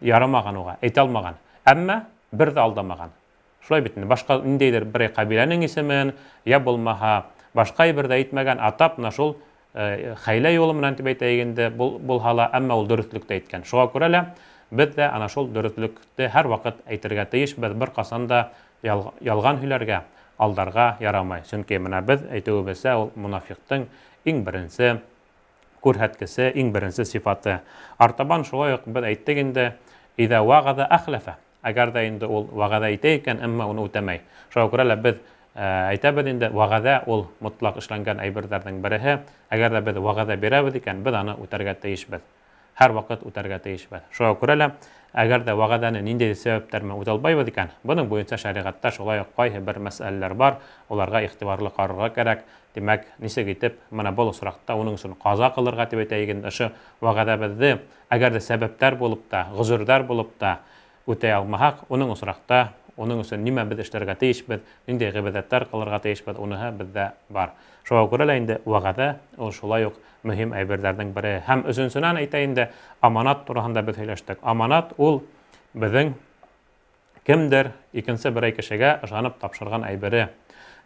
ярамаған уға, әйтә алмаған. Әммә бер ҙә алдамаған. Шулай бит инде, башҡа ниндәйҙер берәй ҡәбиләнең исемен, йә булмаһа башҡа әйбер ҙә әйтмәгән, ә тап менә шул хәйлә юлы менән тип әйтәйек инде, булһа ла, әммә ул дөрөҫлөктө әйткән. Шуға күрә лә беҙ ҙә ана шул дөрөҫлөктө һәр ваҡыт әйтергә тейешбеҙ, бер ҡасан да ялған һөйләргә, алдарға ярамай. Сөнки менә беҙ әйтеүебеҙсә, ул монафиҡтың иң беренсе күрһәткесе, иң беренсе сифаты. Артабан шулай уҡ беҙ әйттек инде, иҙә вағаҙа әхләфә. Әгәр ҙә инде ул вәғәҙә итә икән, әммә уны үтәмәй. Шуға күрә лә беҙ әйтәбеҙ инде, вәғәҙә ул мотлаҡ эшләнгән әйберҙәрҙең береһе. Әгәр ҙә беҙ вәғәҙә бирәбеҙ икән, беҙ аны үтәргә тейешбеҙ. Һәр ваҡыт үтәргә тейешбеҙ. Шуға күрә лә Әгәр дә вәғәҙәне ниндәйҙер сәбәптәр менән үтә албайбыҙ икән, бының буйынса шәриғәттә шулай уҡ ҡайһы бер мәсьәләләр бар, уларға иғтибарлы ҡарарға кәрәк. Тимәк, нисек итеп менә был осраҡта уның өсөн ҡаза ҡылырға тип әйтәйек инде, ошо вәғәҙәбеҙҙе, әгәр дә сәбәптәр булып та, ғөзөрҙәр булып та үтәй алмаһаҡ, уның осраҡта уның өсөн нимә беҙ эшләргә тейешбеҙ, ниндәй ғибәҙәттәр ҡылырға тейешбеҙ, уныһы беҙҙә бар. Шуға күрә лә инде вәғәҙә ул шулай уҡ мөһим әйберҙәрҙең береһе. Һәм өсөнсөнән әйтә инде, аманат тураһында беҙ һөйләштек. Аманат ул беҙҙең кемдер икенсе берәй кешегә ышанып тапшырған әйбере.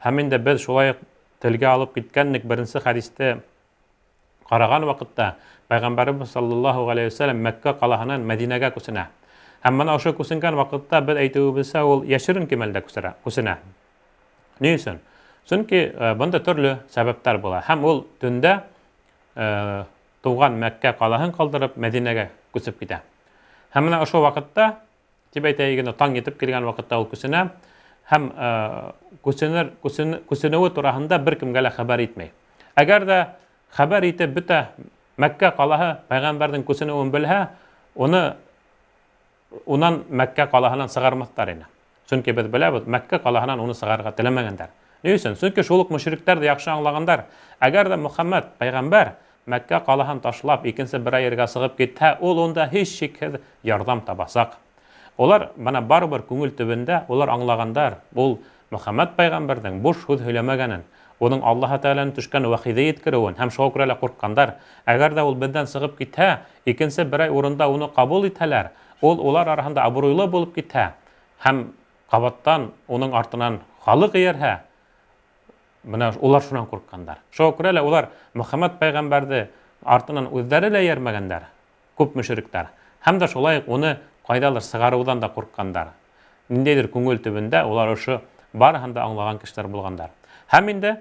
Һәм инде беҙ шулай уҡ телгә алып киткәнлек беренсе хәдисте ҡараған ваҡытта Пәйғәмбәребеҙ саллаллаһу ғәләйһи вәсәләм Мәккә ҡалаһынан Мәдинәгә күсенә. Һәм бына ошо күсенгән ваҡытта беҙ әйтеүебеҙсә ул йәшерен кимәлдә күсенә. Ни өсөн? Сөнки бында төрлө сәбәптәр була. Һәм ул төндә тыуған Мәккә ҡалаһын ҡалдырып Мәдинәгә күсеп китә. Һәм менә ошо ваҡытта Тип әйтәйек инде, таң етеп килгән ваҡытта ул күсенә һәм күсенер, күсен, күсенеүе тураһында бер кемгә лә хәбәр итмәй. Әгәр дә хәбәр итеп бөтә Мәккә ҡалаһы пәйғәмбәрҙең күсенеүен белһә, уны унан Мәккә ҡалаһынан сығармаҫтар ине. Сөнки беҙ беләбеҙ, Мәккә ҡалаһынан уны сығарырға теләмәгәндәр. Ни өсөн? Сөнки шул уҡ мөшриктәр ҙә яҡшы аңлағандар. Әгәр ҙә Мөхәммәд пәйғәмбәр Мәккә ҡалаһын ташлап, икенсе берәй ергә сығып китһә, ул унда һис шикһеҙ ярҙам табасаҡ. Улар бына барыбер күңел төбөндә улар аңлағандар, ул Мөхәммәд пәйғәмбәрҙең буш һүҙ һөйләмәгәнен, уның Аллаһы Тәғәләнең төшкән вәхиҙе еткереүен һәм шуға күрә лә ҡурҡҡандар. Әгәр ҙә ул беҙҙән сығып китһә, икенсе берәй урында уны ҡабул итһәләр, ул улар араһында абруйлы булып китһә һәм ҡабаттан уның артынан халыҡ эйәрһә, Менә улар шунан ҡурҡҡандар. Шуға күрә лә улар Мөхәммәд пәйғәмбәрҙе артынан үҙҙәре лә эйәрмәгәндәр, күп мөшриктәр. Һәм дә шулай уҡ уны ҡайҙалыр сығарыуҙан да ҡурҡҡандар. Ниндәйҙер күңел төбөндә улар ошо барыһын да аңлаған кешеләр булғандар. Һәм инде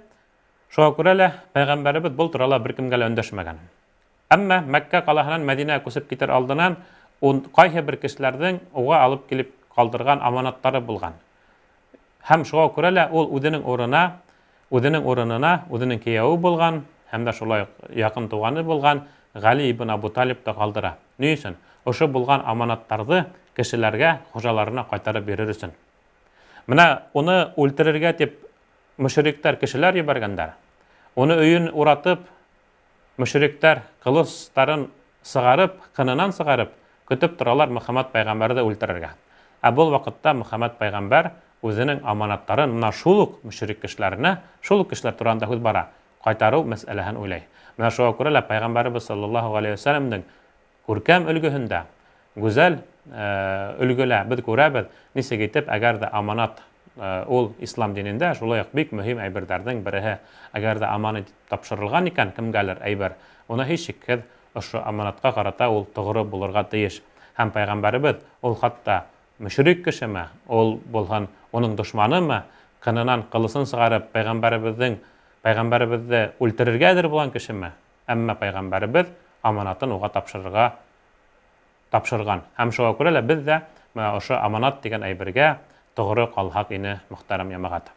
шуға күрә лә пәйғәмбәребеҙ был турала бер кемгә лә өндәшмәгән. Әммә Мәккә ҡалаһынан Мәдинәгә күсеп китер алдынан ун ҡайһы бер кешеләрҙең уға алып килеп ҡалдырған аманаттары булған. Һәм шуға күрә лә ул үзенең урына, үзенең урынына үзенең кейәүе булган һәм дә шулай ук якын туганы булган Гали ибн Абу Талибты калдыра. Ни өчен? Ошо булган аманаттарҙы кешеләргә, хужаларына кайтарып бирер өсөн. Менә уны үлтерергә дип мөшриктәр кешеләр ебәргәндәр. Уны өйен уратып, Мөшриктәр, кылыстарын сығарып, кынынан сығарып, көтөп торалар Мөхәммәд пәйгамбәрҙе үлтерергә. Ә был ваҡытта Мөхәммәд пәйгамбәр үзенең аманаттарын менә шул ук мөшрик кешеләренә, шул ук кешеләр тураһында һүҙ бара, кайтарыу мәсьәләһен уйлай. Менә шуға күрә лә пәйгамбәребеҙ саллаллаһу галәйһи вә сәлләмдең Күркәм өлгөһөндә, гүзәл өлгөлә без күрәбеҙ, нисек итеп, әгәр ҙә аманат ул ислам динендә шулай уҡ бик мөһим әйберҙәрҙең береһе. Әгәр ҙә аманат итеп тапшырылған икән кемгәлер әйбер, уны һичшикһеҙ ошо аманатҡа ҡарата ул тоғро булырға тейеш. Һәм пәйғәмбәребеҙ ул хатта мөшрик кешеме, ул булһын уның дошманымы, ҡынынан ҡылысын сығарып пәйғәмбәребеҙҙең пәйғәмбәребеҙҙе үлтерергә әҙер булған кешеме, Әммә пәйғәмбәребеҙ аманатын уға тапшырырға тапшырған. Һәм шуға күрә лә беҙ ҙә менә ошо аманат тигән әйбергә тоғро ҡалһаҡ ине, мөхтәрәм йәмәғәт.